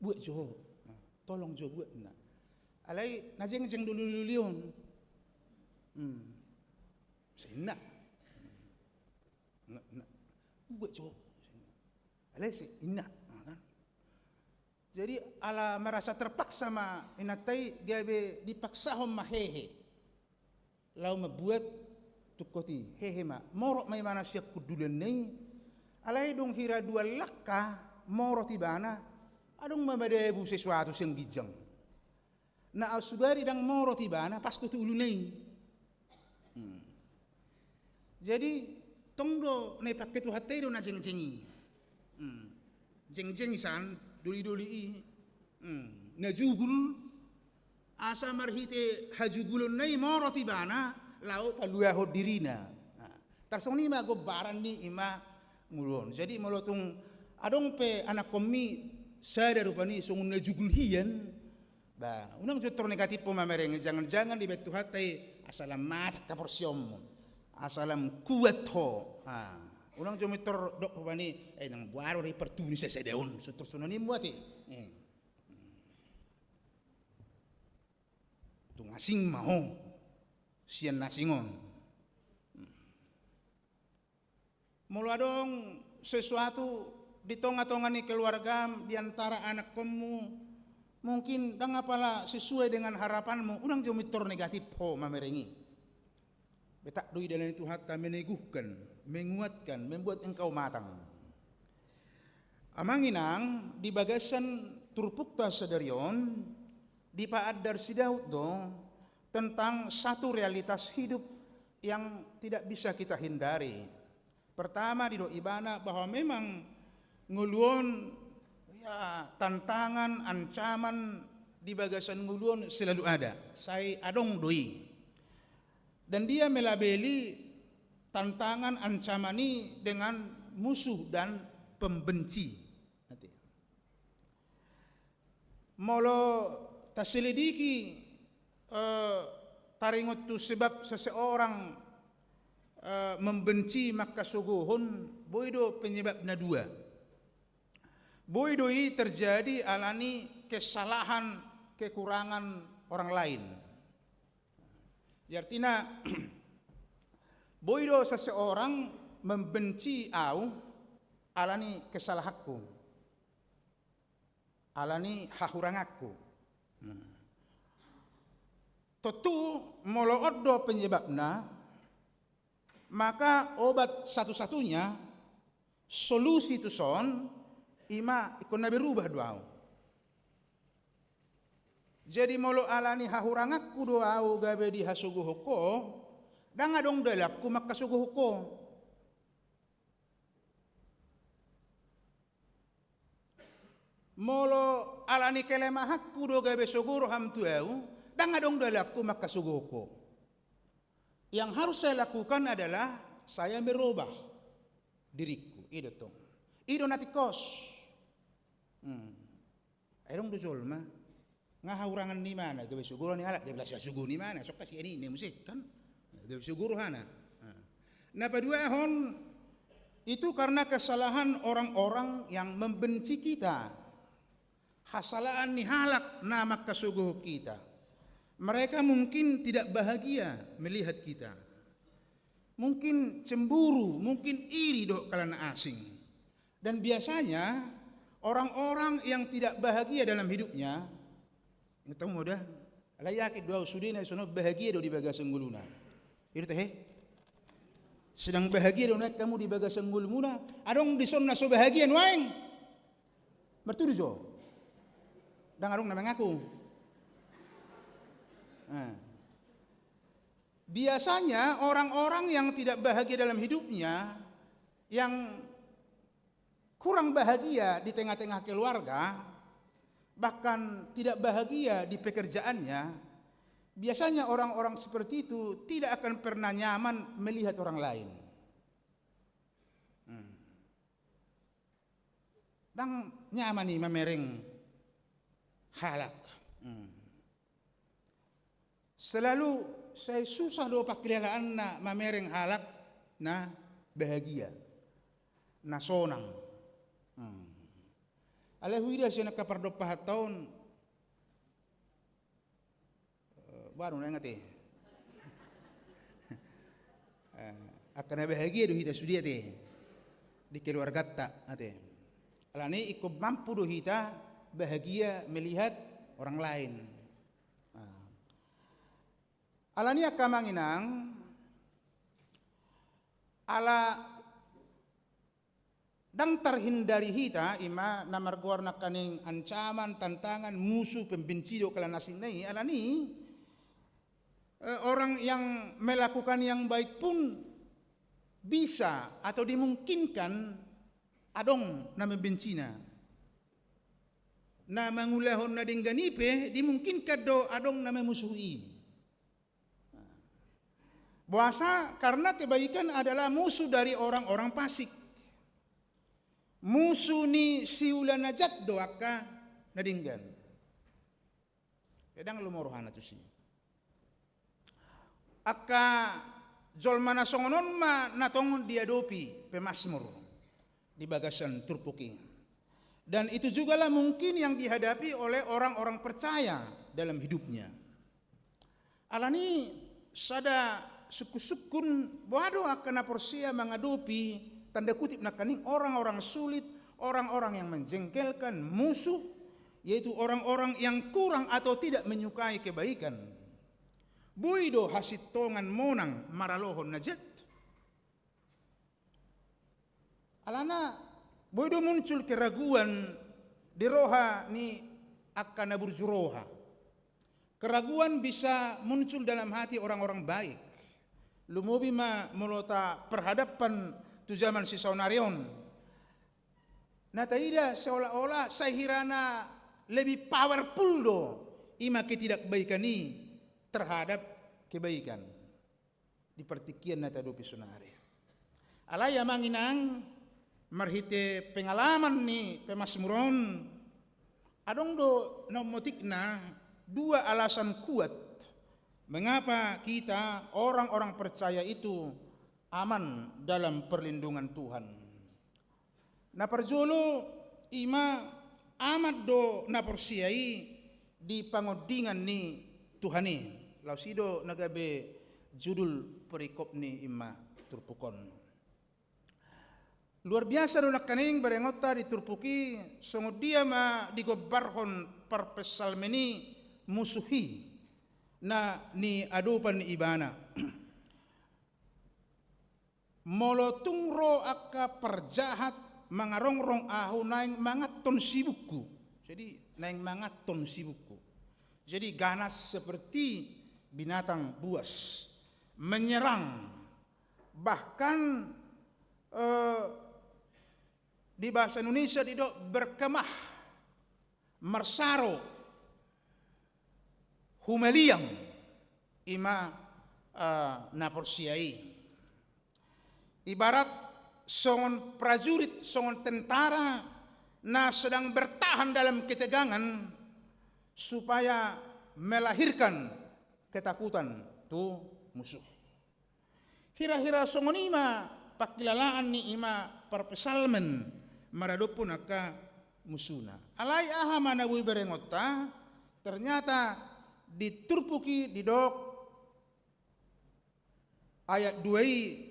"Buat jo, tolong jo buat," inna. Alai na jengjeng do doli-doli on. Hmm. Sai inna. Inna, inna. "Buat jo." Alai sai inna, nah, kan. Jadi ala merasa terpaksa ma inanta i gabe dipaksahon ma hehe. Laho mambuat tungkot i, hehe ma. Morot ma ibana sian hundulanna i. Alai dung hira dua langkah morot ibana, adong ma madabu sesuatu sian ginjang. Na asubari ndang morot ibana, pas do tu uluna i. Hmm. Jadi Tong do na ipangke Tuhanta i do na jengjeng i. Hmm. Jengjeng i san, doli-doli i. Hmm. Na jugul, asa marhite hajugulonna i morot ibana, laho paluahon dirina. Nah, tarsongon i ma gombaran ni i ma ngolu on. Jadi molo tung adong pe anakkonmi sada rupani songon na jugul hian, ba, unang jo tor negatif ho mamereng, jangan-jangan dibaen Tuhanta i asa lam matang haporseaonmu, asa lam kuat ho. Ah, unang jo tor dok rupani, eh, nang boha do i partubu ni sasada on, so tor songon i ma ate. Eh. Tung asing ma ho sian na asing on. Molo adong sesuatu di tonga-tonga ni keluargam, di antara anakkonmu, mungkin ndang apala sesuai dengan harapanmu, unang jo mintor negatif ho mamereng i. Betak do i dalan ni Tuhanta meneguhkan, menguatkan, membuat engkau matang. Amang inang, di bagasan turpukta sadari on, dipaandar si Daud do tentang satu realitas hidup yang tidak bisa kita hindari. Pertama, didok ibana bahwa memang ngolu on, ya, tantangan, ancaman di bagasan ngolu on selalu ada, sai adong do i. Dan dia melabeli tantangan, ancaman i dengan musuh dan pembenci. Molo taselidiki, eh, taringot tu sebab seseorang, eh, membenci, mangkasogohon, boi do penyebab na dua. Boi do i terjadi alani kesalahan, kekurangan orang lain. Jadi artina, boi do seseorang membenci au alani kesalahanku, alani hahuranganku. Hmm. Tontu molo on do penyebabna, maka obat satu-satunya, solusi tu son, i ma ingkon na berubah do au. Jadi molo alani hahuranganku do au gabe dihasogohon ho, ndang adong dalanku mangkasogohon ho. Molo alani kelemahanku do gabe sogo roham tu au, ndang adong dalanku mangkasogohon ho. Yang harus saya lakukan adalah saya merubah diriku. I do tong. I do na tingkos. Hmm. Ai adong do jolma, nga hahurangan ni imana, gabe sogo roha ni halak, gabe las sogo ni imana, sokka sian i na muse kan, gabe sogo rohana. Nah. Na paduahon, itu karena kesalahan orang-orang yang membenci kita. Hasalahan ni halak na mangkasogohon hita. Mereka mungkin tidak bahagia melihat kita. Mungkin cemburu, mungkin iri dohot kalana asing. Dan biasanya orang-orang yang tidak bahagia dalam hidupnya, ingot hamu da, alai yakin do au sude na songon bahagia do di bagasan ngoluna. I do tahe? Sedang bahagia do nuaeng hamu di bagasan ngolumuna, adong dison na so bahagia nuaeng? Martudu jo. Ndang adong na mangaku. Nah. Biasanya orang-orang yang tidak bahagia dalam hidupnya, yang kurang bahagia di tengah-tengah keluarga, bahkan tidak bahagia di pekerjaannya, biasanya orang-orang seperti itu tidak akan pernah nyaman melihat orang lain. Hmm. Ndang nyaman i mamereng halak. Hmm. Selalu sai susah do pangkilalaanna mamereng halak na bahagia, na sonang. Hmm. Alai huida sian angka pardompahan taon, eh, baru na ingat i. Eh, angka na bahagia do hita sude ate, di keluarganta ate. Alani ingkon mampu do hita bahagia melihat orang lain. Nah. Alani angka amang inang, ala ndang tarhindari hita, i ma na margoar nangkaning ancaman, tantangan, musuh, pembenci dohot kalana asing na i, alani, eh, orang yang melakukan yang baik pun bisa atau dimungkinkan adong na membencina. Na mangulahon na denggan i pe dimungkinkan do adong na mamusuhi i. Boasa? Karena kebaikan adalah musuh dari orang-orang fasik. Musuh ni siula na jat do angka na denggan. Pe ndang lomo rohana tusi. Angka jolma na songon on ma na tong diadopi pemasmur di bagasan turpuk i. Dan itu jugalah mungkin yang dihadapi oleh orang-orang percaya dalam hidupnya. Alani sada sungkun-sungkun, boha do angka na porsea mangadopi, tanda kutip nangkaning, orang-orang sulit, orang-orang yang menjengkelkan, musuh, yaitu orang-orang yang kurang atau tidak menyukai kebaikan. Boi do hasintongan monang maralohon na jat. Alana boi do muncul keraguan di roha ni angka na burju roha. Keraguan bisa muncul dalam hati orang-orang baik. Lumobi ma molo taperhadapkan tu zaman sisaonari on. Na taida seolah-olah sai hirana lebih powerful do ima ketidakbaikan i terhadap kebaikan di partingkian na tadopi sonari. Alai amang inang, marhite pengalaman ni pemasmur on, adong do na ummotikna dua alasan kuat mengapa kita orang-orang percaya itu aman dalam perlindungan Tuhan. Na parjolo, ima aman do na porsea i di pangondingan ni Tuhan i. Laos i do na gabe judul perikop ni ima turpuk on. Luar biasa do nangkaning berengonta di turpuk i, songon dia ma digombarhon parpsalmen i musuh i na niadopan ibana. Molo tung ro angka parjahat mangarongrong ahu, naeng manganhon sibukku. Jadi naeng manganhon sibukku. Jadi ganas seperti binatang buas, menyerang. Bahkan eh, di bahasa Indonesia didok berkemah, marsaro, humaliang, ima eh, na porsea i. Ibarat songon prajurit, songon tentara na sedang bertahan dalam ketegangan supaya melahirkan ketakutan tu musuh. Hira-hira songon i ma pangkilalaan ni ima parpsalmen maradophon angka musuna. Alai aha ma na boi berengonta? Ternyata di turpuk i didok ayat dua i,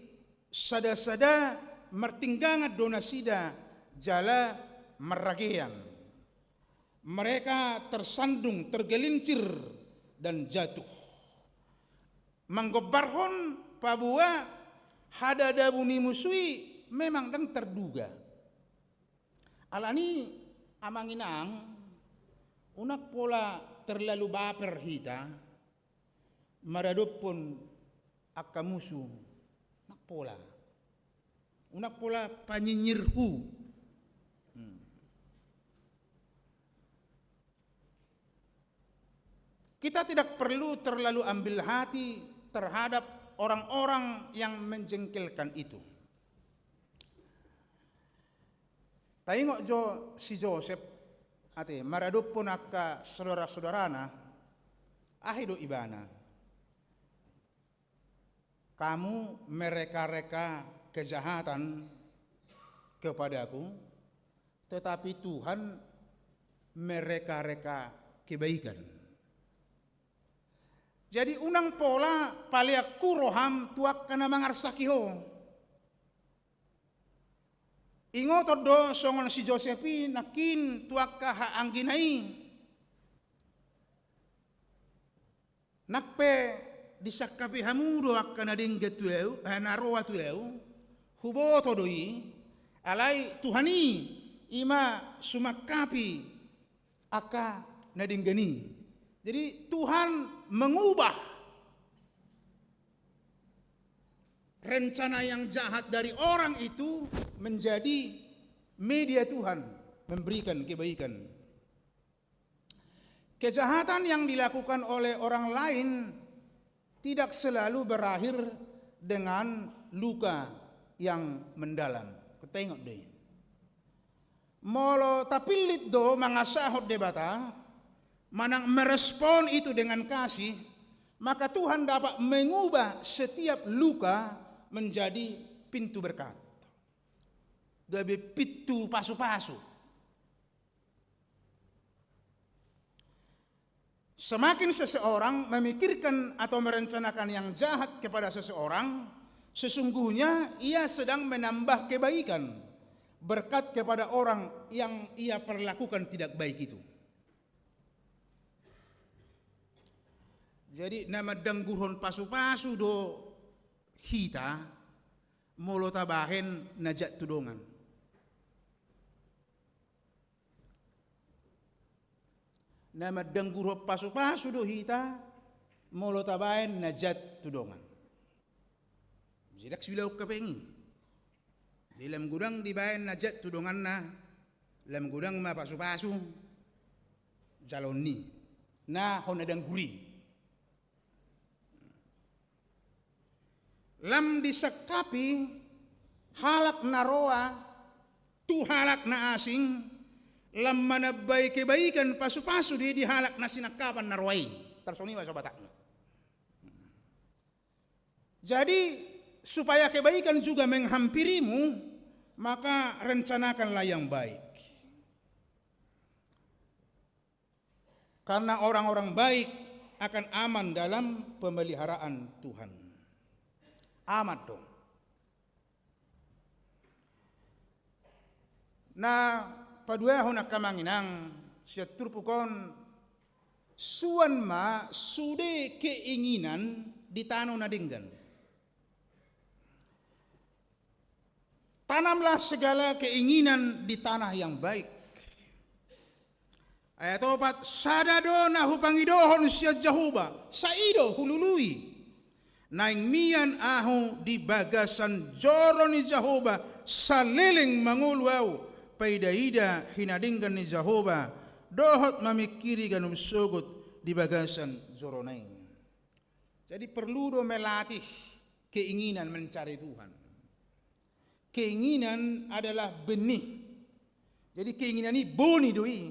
sada-sada martinggangan do nasida jala marragean. Mereka tersandung, tergelincir, dan jatuh. Manggombarhon paboa hadadabu ni musuh i memang ndang terduga. Alani amang inang, unang pola terlalu baper hita maradophon angka musuh, unang pola. Unang pola panyinyirhu. Hmm. Kita tidak perlu terlalu ambil hati terhadap orang-orang yang menjengkelkan itu. Taingot jo si Josep, ate, maradophon angka saudara-saudarana, aha do ibana? Kamu mereka-reka kejahatan kepadaku, tetapi Tuhan mereka-reka kebaikan. Jadi unang pola paleanhu roham tu angka na mangarsaki ho. Ingoton do songon si Josep i nangkin tu angka haanggina i. Nang pe disangkapi hamu do angka na denggan tu ahu, eh, na roa tu ahu, huboto do i, alai Tuhan i ima sumangkapi angka na denggan i. Jadi Tuhan mengubah rencana yang jahat dari orang itu menjadi media Tuhan memberikan kebaikan. Kejahatan yang dilakukan oleh orang lain tidak selalu berakhir dengan luka yang mendalam. Tengok deh. Molo tapillit do mangasahon Debata, manang merespon itu dengan kasih, maka Tuhan dapat mengubah setiap luka menjadi pintu berkat. Gabe pintu pasu-pasu. Semakin seseorang memikirkan atau merencanakan yang jahat kepada seseorang, sesungguhnya ia sedang menambah kebaikan, berkat kepada orang yang ia perlakukan tidak baik itu. Jadi, na mandanggurhon pasu-pasu do hita, molo tabahen na jat tu dongan. Na mandanggurhon pasu-pasu do hita, molo tabahen na jat tu dongan. Jadi ndang siulaon hepeng i. Jadi lam godang dibahen na jat tu donganna, lam godang ma pasu-pasu, jaloon i. Na hona danggur i. Lam disangkapi halak na roa tu halak na asing, lam manambai kebaikan pasu-pasu di, di halak na sinangkapan na roa i. Tarsongon i ma so Batakna. Jadi, supaya kebaikan juga menghampirimu, maka rencanakanlah yang baik. Karena orang-orang baik akan aman dalam pemeliharaan Tuhan. Aman do. Na paduahon, angka amang inang, sian turpuk on, suan ma sude keinginan di tano na denggan. Tanamlah segala keinginan di tanah yang baik. Ayat opat, sada do na hupangidohon sian Jahowa, sai do hulului. Naeng mian ahu di bagasan joro ni Jahowa, saleleng mangolu ahu, paida-ida hinadenggan ni Jahowa, dohot mamingkiri ganup sogot di bagasan jorona i. Jadi perlu do melatih keinginan mencari Tuhan. Keinginan adalah benih. Jadi keinginan i boni do i.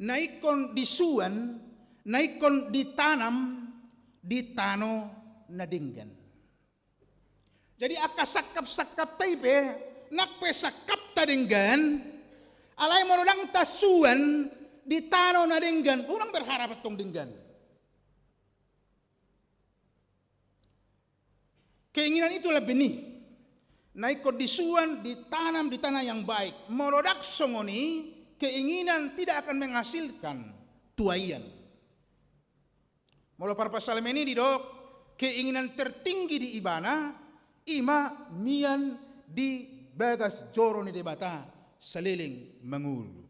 Na ingkon disuan, na ingkon ditanam di tano na denggan. Jadi angka sangkap-sangkapta i pe, nang pe sangkapta denggan, alai molo ndang tasuan di tano na denggan, unang berharap antong denggan. Keinginan itulah benih. Na ingkon disuan, ditanam di tanah yang baik. Molo ndang songon i, keinginan tidak akan menghasilkan tuaian. Molo parpsalmen i didok, keinginan tertinggi di ibana, i ma mian di bagas joro ni Debata saleleng mangolu.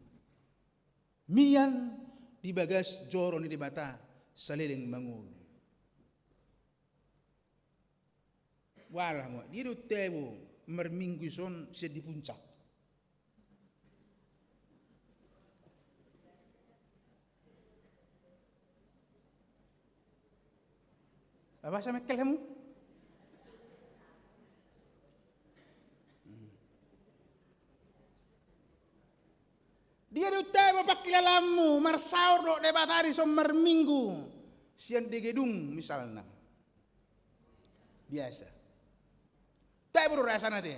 Mian di bagas joro ni Debata saleleng mangolu. Boha ma, dia do tabo marminggu dison sian di puncak. Abasa mengkel hamu? Dia do tabo pangkilalaanmu marsaor dohot Debata dison marminggu sian di gedung misalna. Biasa. Tabo do rasana te.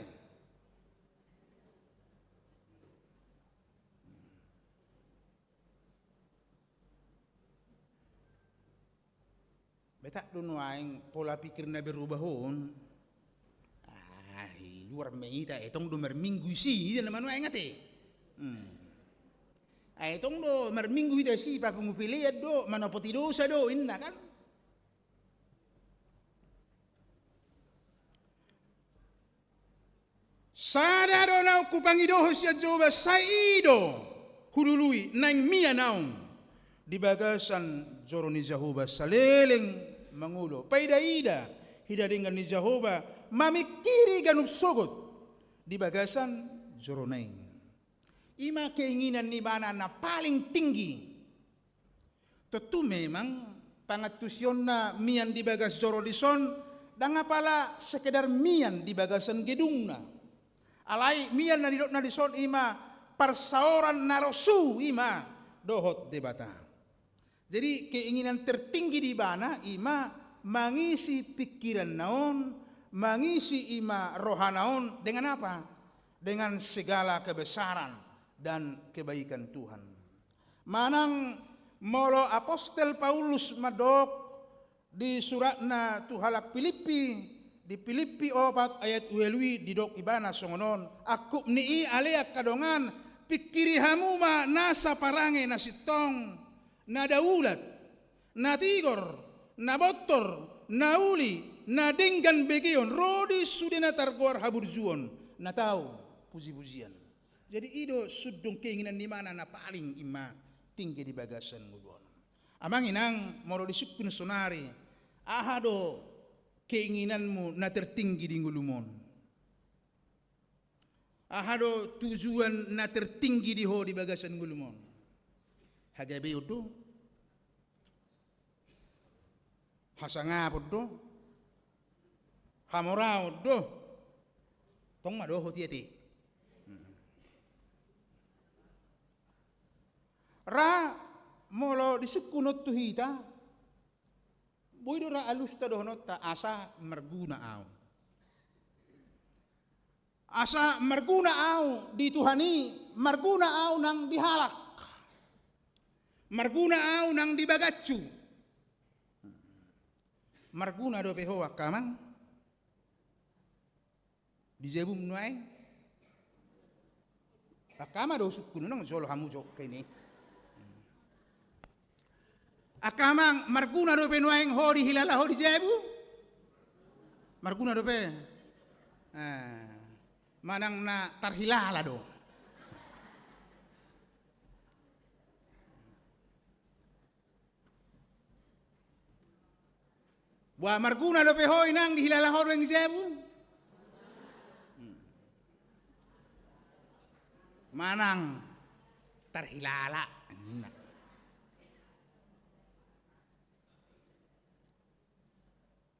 Betak do nuaeng pola pikir na berubah on. Ah, i luar ma hita, etong do marminggu disi, dia nama nuaeng ate. Hmm. Ah, etong do marminggu hita disi, papungu pelean do, manopoti dosa do, inna kan. Sada do naung hupangidohon sian Jahowa, sai i do hulului, naeng mian ahu di bagasan joro ni Jahowa saleleng mangolu. Paida-ida hinadenggan ni Jahowa, mamingkiri ganup sogot di bagasan jorona i. I ma keinginan ni ibana na paling tinggi. Tontu memang pangantusionna mian di bagas joro dison, ndang apala sekedar mian di bagasan gedungna. Alai mian na nidokna dison i ma parsaoran na rosu i ma dohot Debata. Jadi keinginan tertinggi di ibana i ma mangisi pingkiranna on, mangisi i ma rohana on dengan apa? Dengan segala kebesaran dan kebaikan Tuhan. Manang molo apostel Paulus mandok di suratna tu halak Pilippi, di Pilippi opat ayat ualu i didok ibana songon on, angkup ni i ale angka dongan, pingkiri hamu ma nasa parange na sintong, na daulat, na tigor, na bontor, na uli, na denggan begeon, ro di sude na targoar haburjuon, na tau pujipujian. Jadi i do sundung keinginan ni ibana na paling i ma tinggi di bagasan ngolu on. Amang inang, molo disungkun sonari, aha do keinginanmu na tertinggi di ngolum on? Aha do tujuan na tertinggi di ho di bagasan ngolum on? Hagabeon do? Hasangapon do? Hamoraon do? Tong ma dohot i ate. Ra molo disungkun on tu hita, boi do ra alusta dohononta asa marguna au. Asa marguna au di Tuhan i, marguna au nang di halak. Marguna au nang di bagashu. Marguna dope ho angka amang? Di jabum nuaeng? Angka amang do sungkun, unang jolo hamu jo kene. Angka amang, marguna dope nuaeng ho dihilala ho di jabu? Marguna dope? Eh, manang na tarhilala do? Boha, marguna dope ho inang dihilala ho nuaeng jabu? Hmm. Manang tarhilala.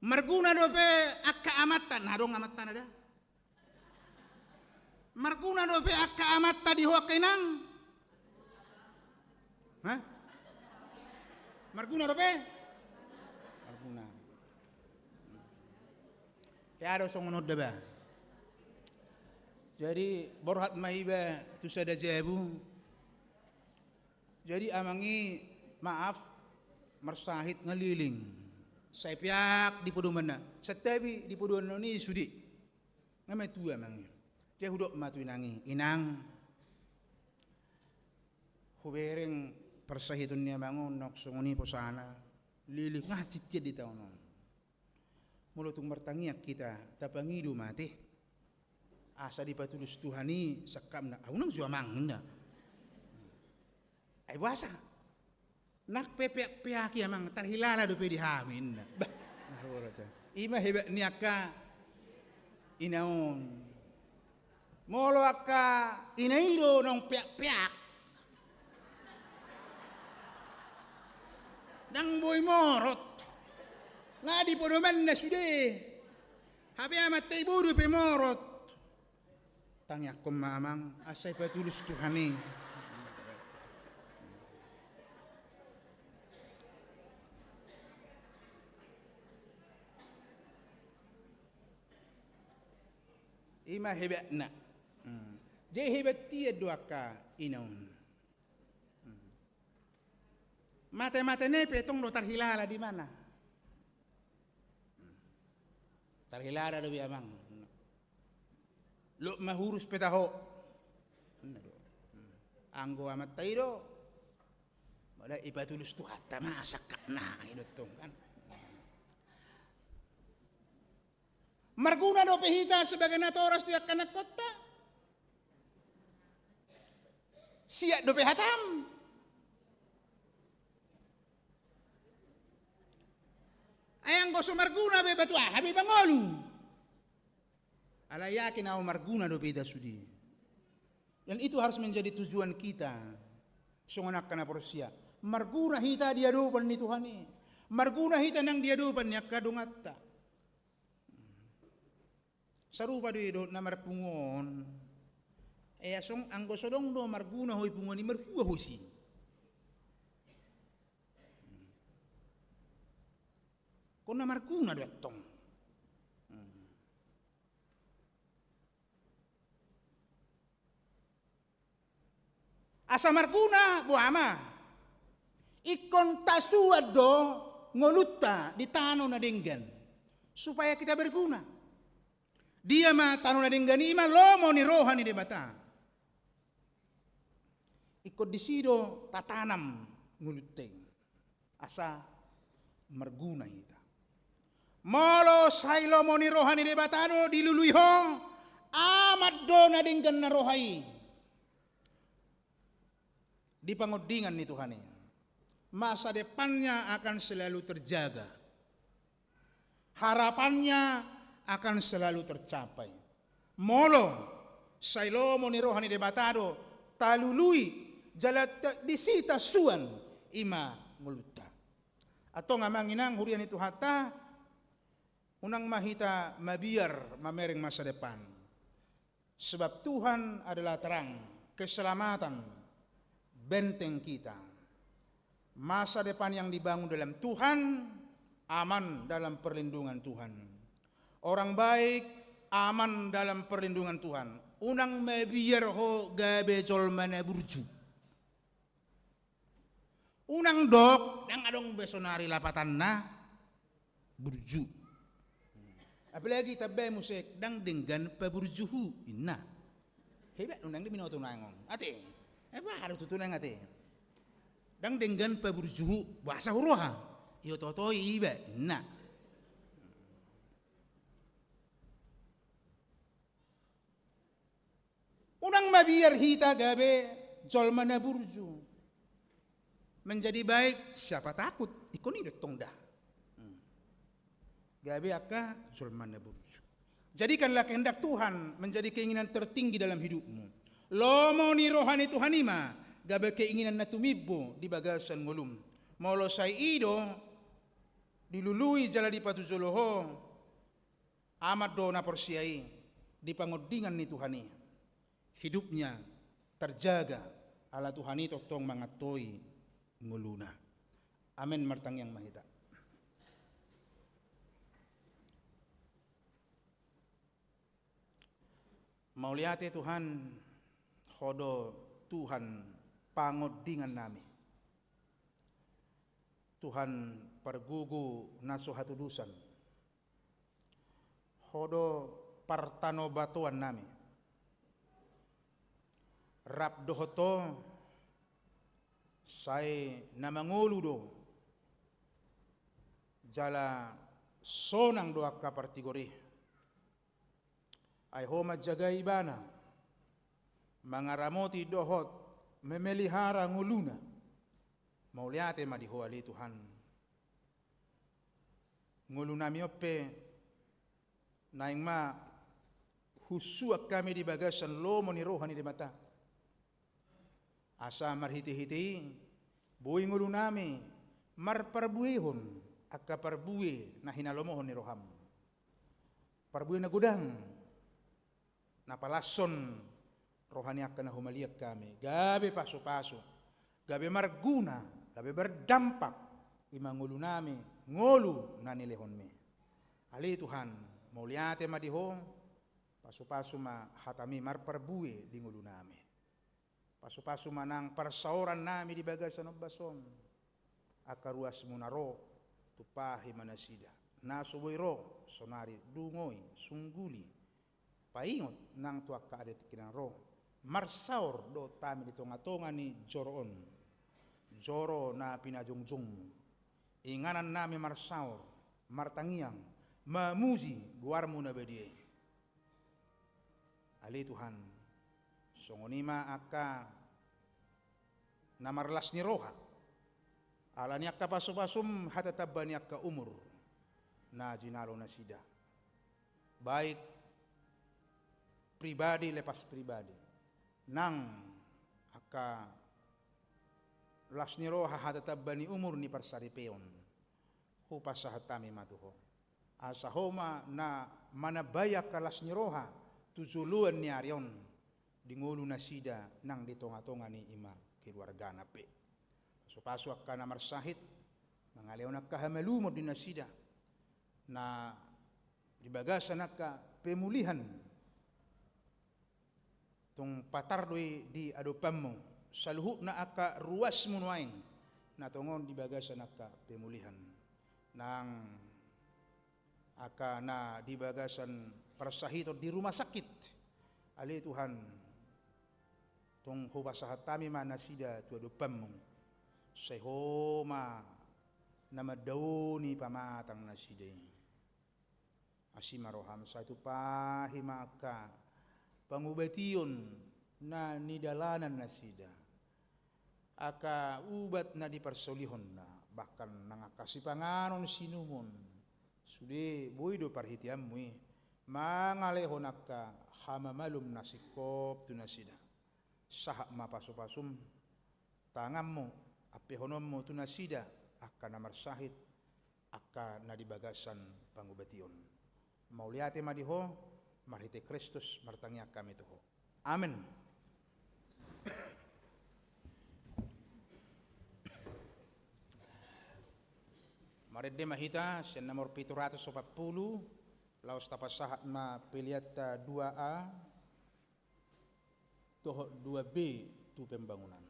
Marguna dope angka amanta, na adong amanta na da? Marguna dope angka amanta di ho angka inang? Hah? Marguna dope? Marguna. Ia do songon on da ba. Jadi borhat ma iba tu sada jabu. Jadi amang i, maaf, marsahit nga leleng. Sai peak di podomanna, santabi di podomanna i sude. Nga matua amang i. Jadi hudok ma tu inang i, inang, hubereng parsahiton ni amang on, naung songon i posana, leleng nga hancittian di taon on. Molo tung martangiang hita, tapangido ma ate. Asa dipatulus Tuhan i sangkapna, ah, unang jo amang, ninna. Ai boasa? Nang pe peak-peak i amang, tarhilala dope di hami, ninna. Bah, na ro rata. I ma hebat ni angka ina on. Molo angka ina i do naung peak-peak, ndang boi morot. Nga di podomanna sude. Hape amanta i boi dope morot. Tangiangkon ma amang, asa dipatulus Tuhan i. I ma hebatna. Hmm. Jadi hebat ia do angka ina on. Hmm. Mate-mate ni pe tong do tarhilala di mana. Hmm. Tarhilala do be amang. Lok mahurus pe taho. Ninna do. Hmm. Anggo amanta i do. Molo ipatulus Tuhanta ma sangkapna i do tong kan. Marguna dope hita sebagai natoras tu angka anakkonta? Siat dope hatam? Ai anggo so marguna be, batu aha be mangolu? Alai yakin au marguna dope hita sude. Dan itu harus menjadi tujuan kita. Songon angka na porsea. Marguna hita di adopan ni Tuhan i. Marguna hita nang di adopan ni angka donganta. Sarupa do i dohot na marpungu on. Ea song anggo so adong do marguna ho i punguan i, marhua ho si. Kona marguna do antong. Asa marguna boha ma. Ingkon tasuan do ngolunta di tano na denggan supaya kita berguna. Dia ma tano na denggan i? I ma lomo ni roha ni Debata. Ingkon disi do tatanam ngolunta i asa marguna hita. Molo sai lomo ni roha ni Debata do dilului ho, aman do na denggan na roha i di pangondingan ni Tuhan i. Masa depannya akan selalu terjaga. Harapannya akan selalu tercapai. Molo sai lomo ni roha ni Debata do talului jala ta-, disi tasuan, i ma ngolunta. Antong amang inang huria ni Tuhanta, unang ma hita mabiar mamereng masa depan. Sebab Tuhan adalah terang, keselamatan, benteng kita. Masa depan yang dibangun dalam Tuhan, aman dalam perlindungan Tuhan. Orang baik aman dalam perlindungan Tuhan. Unang mabiar ho gabe jolma na burju. Unang dok, ndang adong be sonari lapatanna burju. Apalagi tambai muse, ndang denggan paburjuhu, inna. Hebat, unang di minoto nangon. Ate, eh, baru tutu nang ate. Ndang denggan paburjuhu, boasa huroha? Iyo toto iba, inna. Unang mabiar hita gabe jolma na burju. Menjadi baik, siapa takut? Ingkon i do tong da. Hmm. Gabe angka jolma na burju. Jadikanlah kehendak Tuhan menjadi keinginan tertinggi dalam hidupmu. Lomo ni roha ni Tuhan i ma gabe keinginan na tumimbo di bagasan ngolum. Molo sai i do dilului jala dipatujolo ho, aman do na porsea i di pangondingan ni Tuhan i. Hidupnya terjaga, ala Tuhan i tongtong mangantoi ngoluna. Amen. Martangiang ma hita. Mauliate Tuhan, Ho do Tuhan pangondingan nami. Tuhan pargogo na so hatudosan. Ho do partanobatoan nami. Rap dohot Ho sai na mangolu do, jala sonang do angka partigor i. Ai Ho manjagai ibana, mangaramoti dohot memelihara ngoluna. Mauliate ma di Ho ale Tuhan. Ngolunami on pe naeng ma husuan hami di bagasan lomo ni roha ni Debata. Asa marhitehite i boi ngolunami marparbuehon angka parbue na hinalomohon ni roham. Parbue na godang na palashon roha ni angka na humaliang hami, gabe pasupasu, gabe marguna, gabe berdampak, i ma ngolunami, ngolu na nilehonmi. Ale Tuhan, mauliate ma di Ho, pasupasu ma hatami marparbue di ngolunami. Pasupasu ma nang parsaoran nami di bagasan ombas on. Angka ruasmu na ro, tumpahi ma nasida. Na so boi ro, sonari dungoi, sungguli. Paingot nang tu angka adat tingki na ro. Marsaor dohot hami di tongatonga ni joro on. Joro na pinajongjongmu. Inganan nami marsaor, martangiang, mamuji goarmu na badia i. Ale Tuhan, songon i ma angka na marlas ni roha, ala ni angka pasupasum hata tamba ni angka umur na jinalo nasida. Baik pribadi lepas pribadi, nang angka las ni roha, hata tamba ni umur, ni parsaripeon, hupasahat hami ma tu ho. Asa ho ma na manambai angka las ni roha tu joloan ni ari on di ngolu nasida nang di tonga-tonga ni ima keluargana pe. Pasu-pasu angka na marsahit, mangalehon angka hamalumon di nasida, na di bagasan angka pemulihan, tung patar do i di adopanmu, saluhutna angka ruasmu nuaeng, na tongon di bagasan angka pemulihan. Nang angka na di bagasan parsahiton di rumah sakit, ale Tuhan, tung hupasahat hami ma nasida tu adopanmu, sai ho ma na mandaoni pamatang nasida i. Asi ma roham, sai tumpahi ma angka pangubation na nidalanan nasida, angka ubat na diparsolihonna, bahkan nang angka sipanganon siinumon, sude boi do parhiteanmu i mangalehon angka hamamalum na singkop tu nasida. Sahat ma pasu-pasum, tanganmu, ampehononmu tu nasida, angka na marsahit, angka na di bagasan pangubation. Mauliate ma di ho, marhite Kristus martangiang hami tu ho. Amen. Marende ma hita sian nomor pitu ratus opat pulu, laos tapasahat ma peleanta dua A dohot dua B tu pembangunan.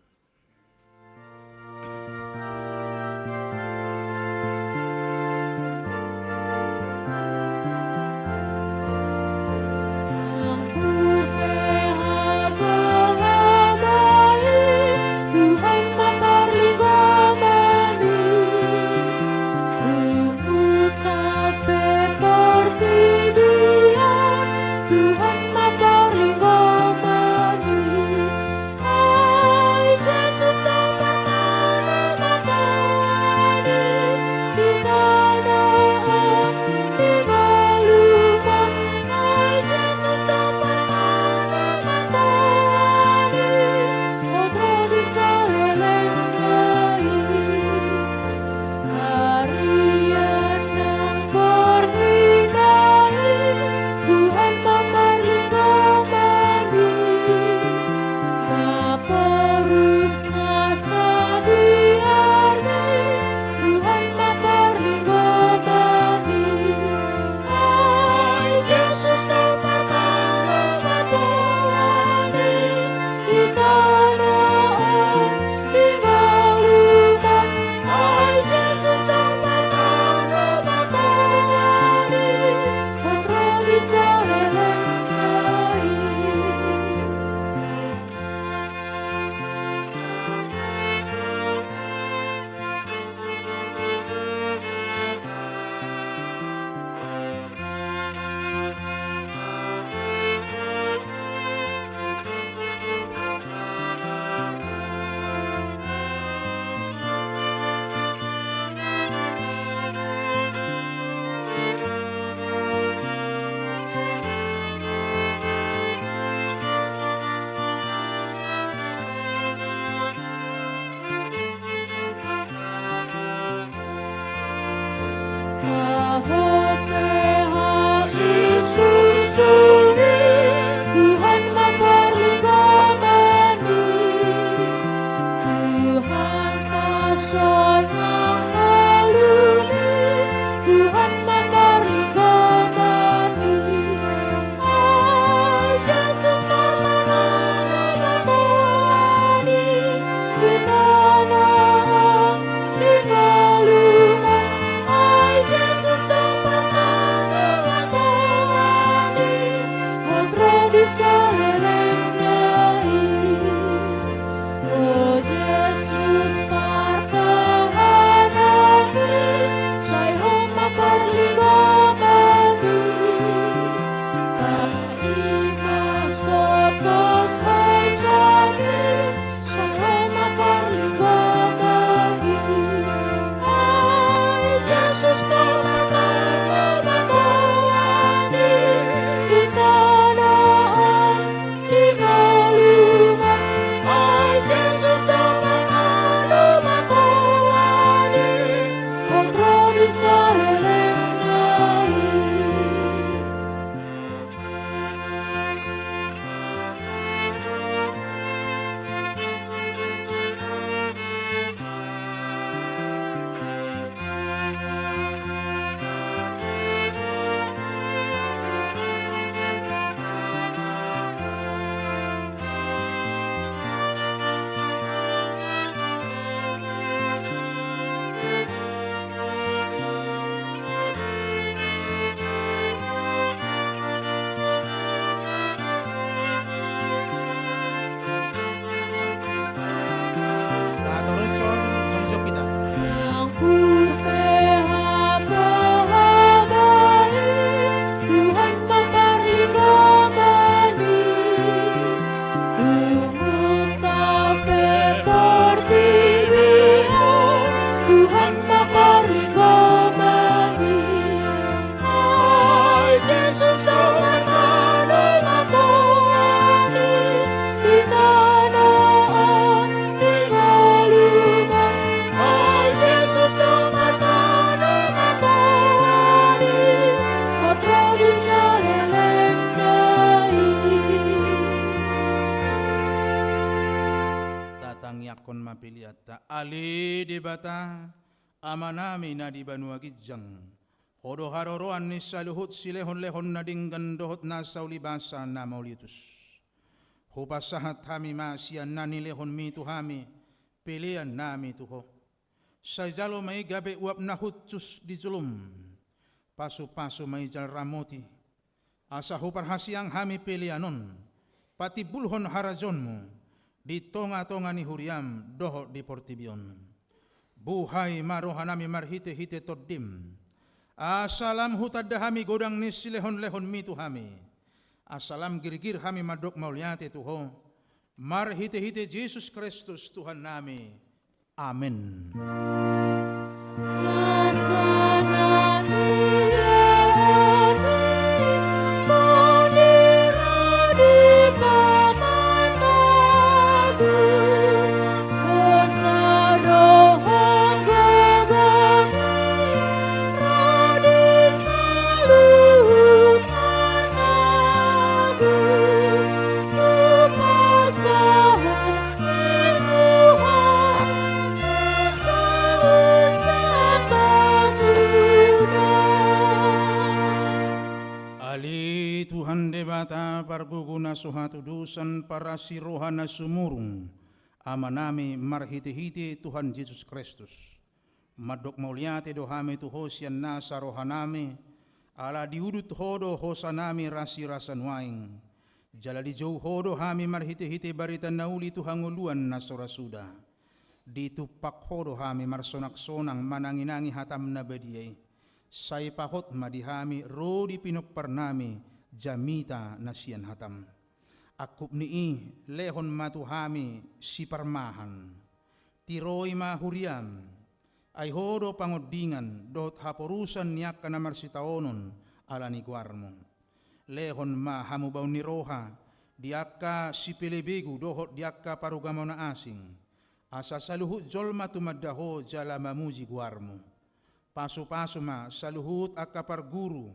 Tuhan ma parlinggoman i, ai peleanta. Ale Debata, Amanami na di banua ginjang, Ho do haroroan ni saluhut silehonlehon na denggan dohot nasa ulibasa na mauliutus. Hupasahat hami ma sian na nilehonmi tu hami peleannami tu Ho. Sai jalo ma i gabe uap na hushus di jolom. Pasupasu ma i jala ramoti, asa huparhaseang hami pelean on patimbulhon harajaonmu di tongatonga ni huriam dohot di portibi on. Buhai ma rohanami marhitehite Tondim, asa lam hutanda hami godang ni silehonlehonmi tu hami, asa lam girgir hami mandok mauliate tu Ho, marhitehite Jesus Kristus Tuhannami. Amen. Ale Tuhan Debata, pargogo na so hatudosan, parasi roha na sumurung, Amanami, marhitehite Tuhan Jesus Kristus, mandok mauliate do hami tu Ho sian nasa rohanami, ala diudut Ho do hosanami rasirasa nuaeng. Jala dijou Ho do hami marhitehite barita na uli tu hangoluan na so ra suda. Ditumpak Ho do hami marsonaksonang mananginangi hatam na badia i. Sai pahot ma di hami ro di pinomparnami jamita na sian hatam. Angkup ni i, lehon ma tu hami siparmahan. Tiroi ma huriam, ai Ho do pangondingan dohot haporusan ni angka na marsitaonon ala ni goarmu. Lehon ma hamubaon ni roha di angka sipelebegu dohot di angka parugamo na asing, asa saluhut jolma tumanda Ho jala mamuji goarmu. Pasupasu ma saluhut angka parguru,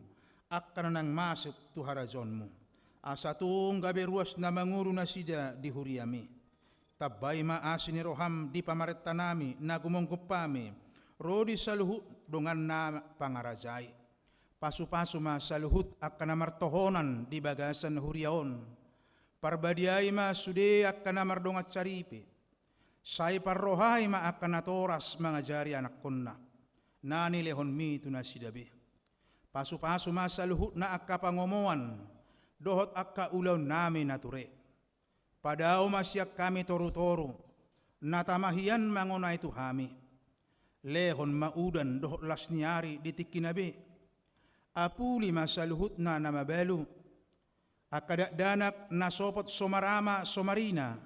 angka na naeng masuk tu harajaonmu, asa tung gabe ruas na mangolu nasida di huriami. Tambai ma asi ni roham di pamarentanami na gumomgom hami ro di saluhut donganna pangarajai. Pasupasu ma saluhut angka na martohonan di bagasan huria on. Parbadiai ma sude angka na mardongan saripe. Sai parrohai ma angka natoras mangajari anakkonna na nilehonmi tu nasida be. Pasupasu ma saluhutna angka pangomoan dohot angka ulaonnami na ture. Padao ma sian hami torutoru na tama hian mangonai tu hami. Lehon ma udan dohot las ni ari di tingkina be. Apuli ma saluhutna na mabalu, angka dakdanak na sopot so marama so marina,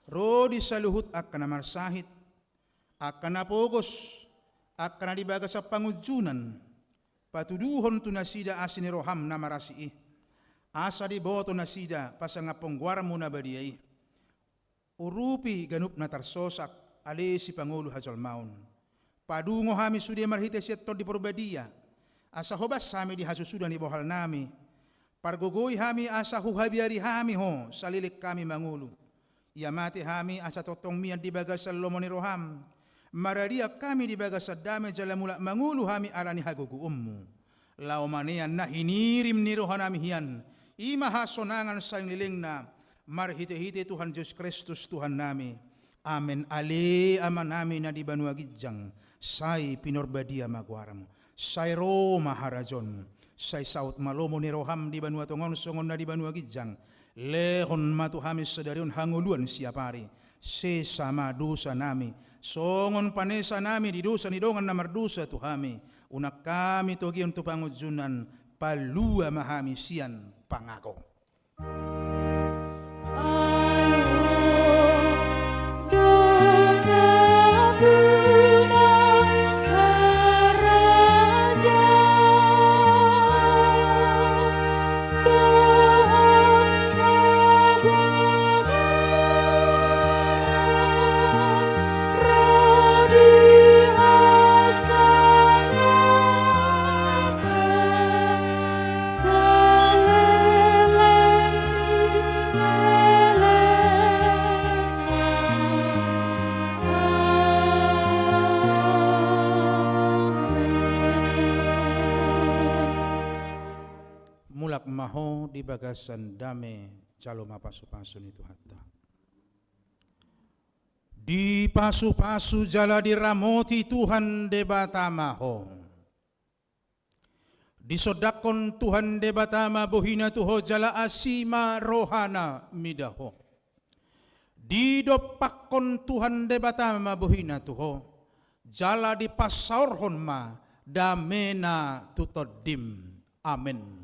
ro di saluhut angka na marsahit, angka na pogos, angka na di bagasan pangunjunan. Patuduhon tu nasida asi ni roham na marasi i, asa diboto nasida pasangaphon goarmu na badia i. Urupi ganup na tarsosak, ale Sipangolu hajolmaon. Padungo hami sude marhite sian Tondi Porbadia, asa hobas hami di hasusuda ni bohalnami. Pargogoi hami asa huhabiari hami Ho saleleng hami mangolu. Ia mate hami asa tongtong mian di bagasan lomo ni roham. Maradian hami di bagasan dame jala mulak mangolu hami ala ni hagogoonmu. Laho manean na hinirim ni rohanami hian, i ma hasonangan salelengna, marhitehite Tuhan Jesus Kristus Tuhannami. Amen. Ale Amanami na di banua ginjang, sai pinorbadia ma goarmu. Sai ro ma harajaonmu. Sai saut ma lomo ni roham di banua tonga on songon na di banua ginjang. Lehon ma tu hami sadari on hangoluan siapari. Sesa ma dosanami songon panesanami di dosa ni dongan na mardosa tu hami. Unang hami togihon tu pangunjunan, palua ma hami sian pangago. di bagasan dame, jalo ma pasupasu ni Tuhanta. Dipasupasu jala diramoti Tuhan Debata ma ho. Disondangkon Tuhan Debata ma bohina tu ho jala asi ma rohana mida ho. Didompakkon Tuhan Debata ma bohina tu ho, jala dipasaorhon ma damena tu tondim. Amen.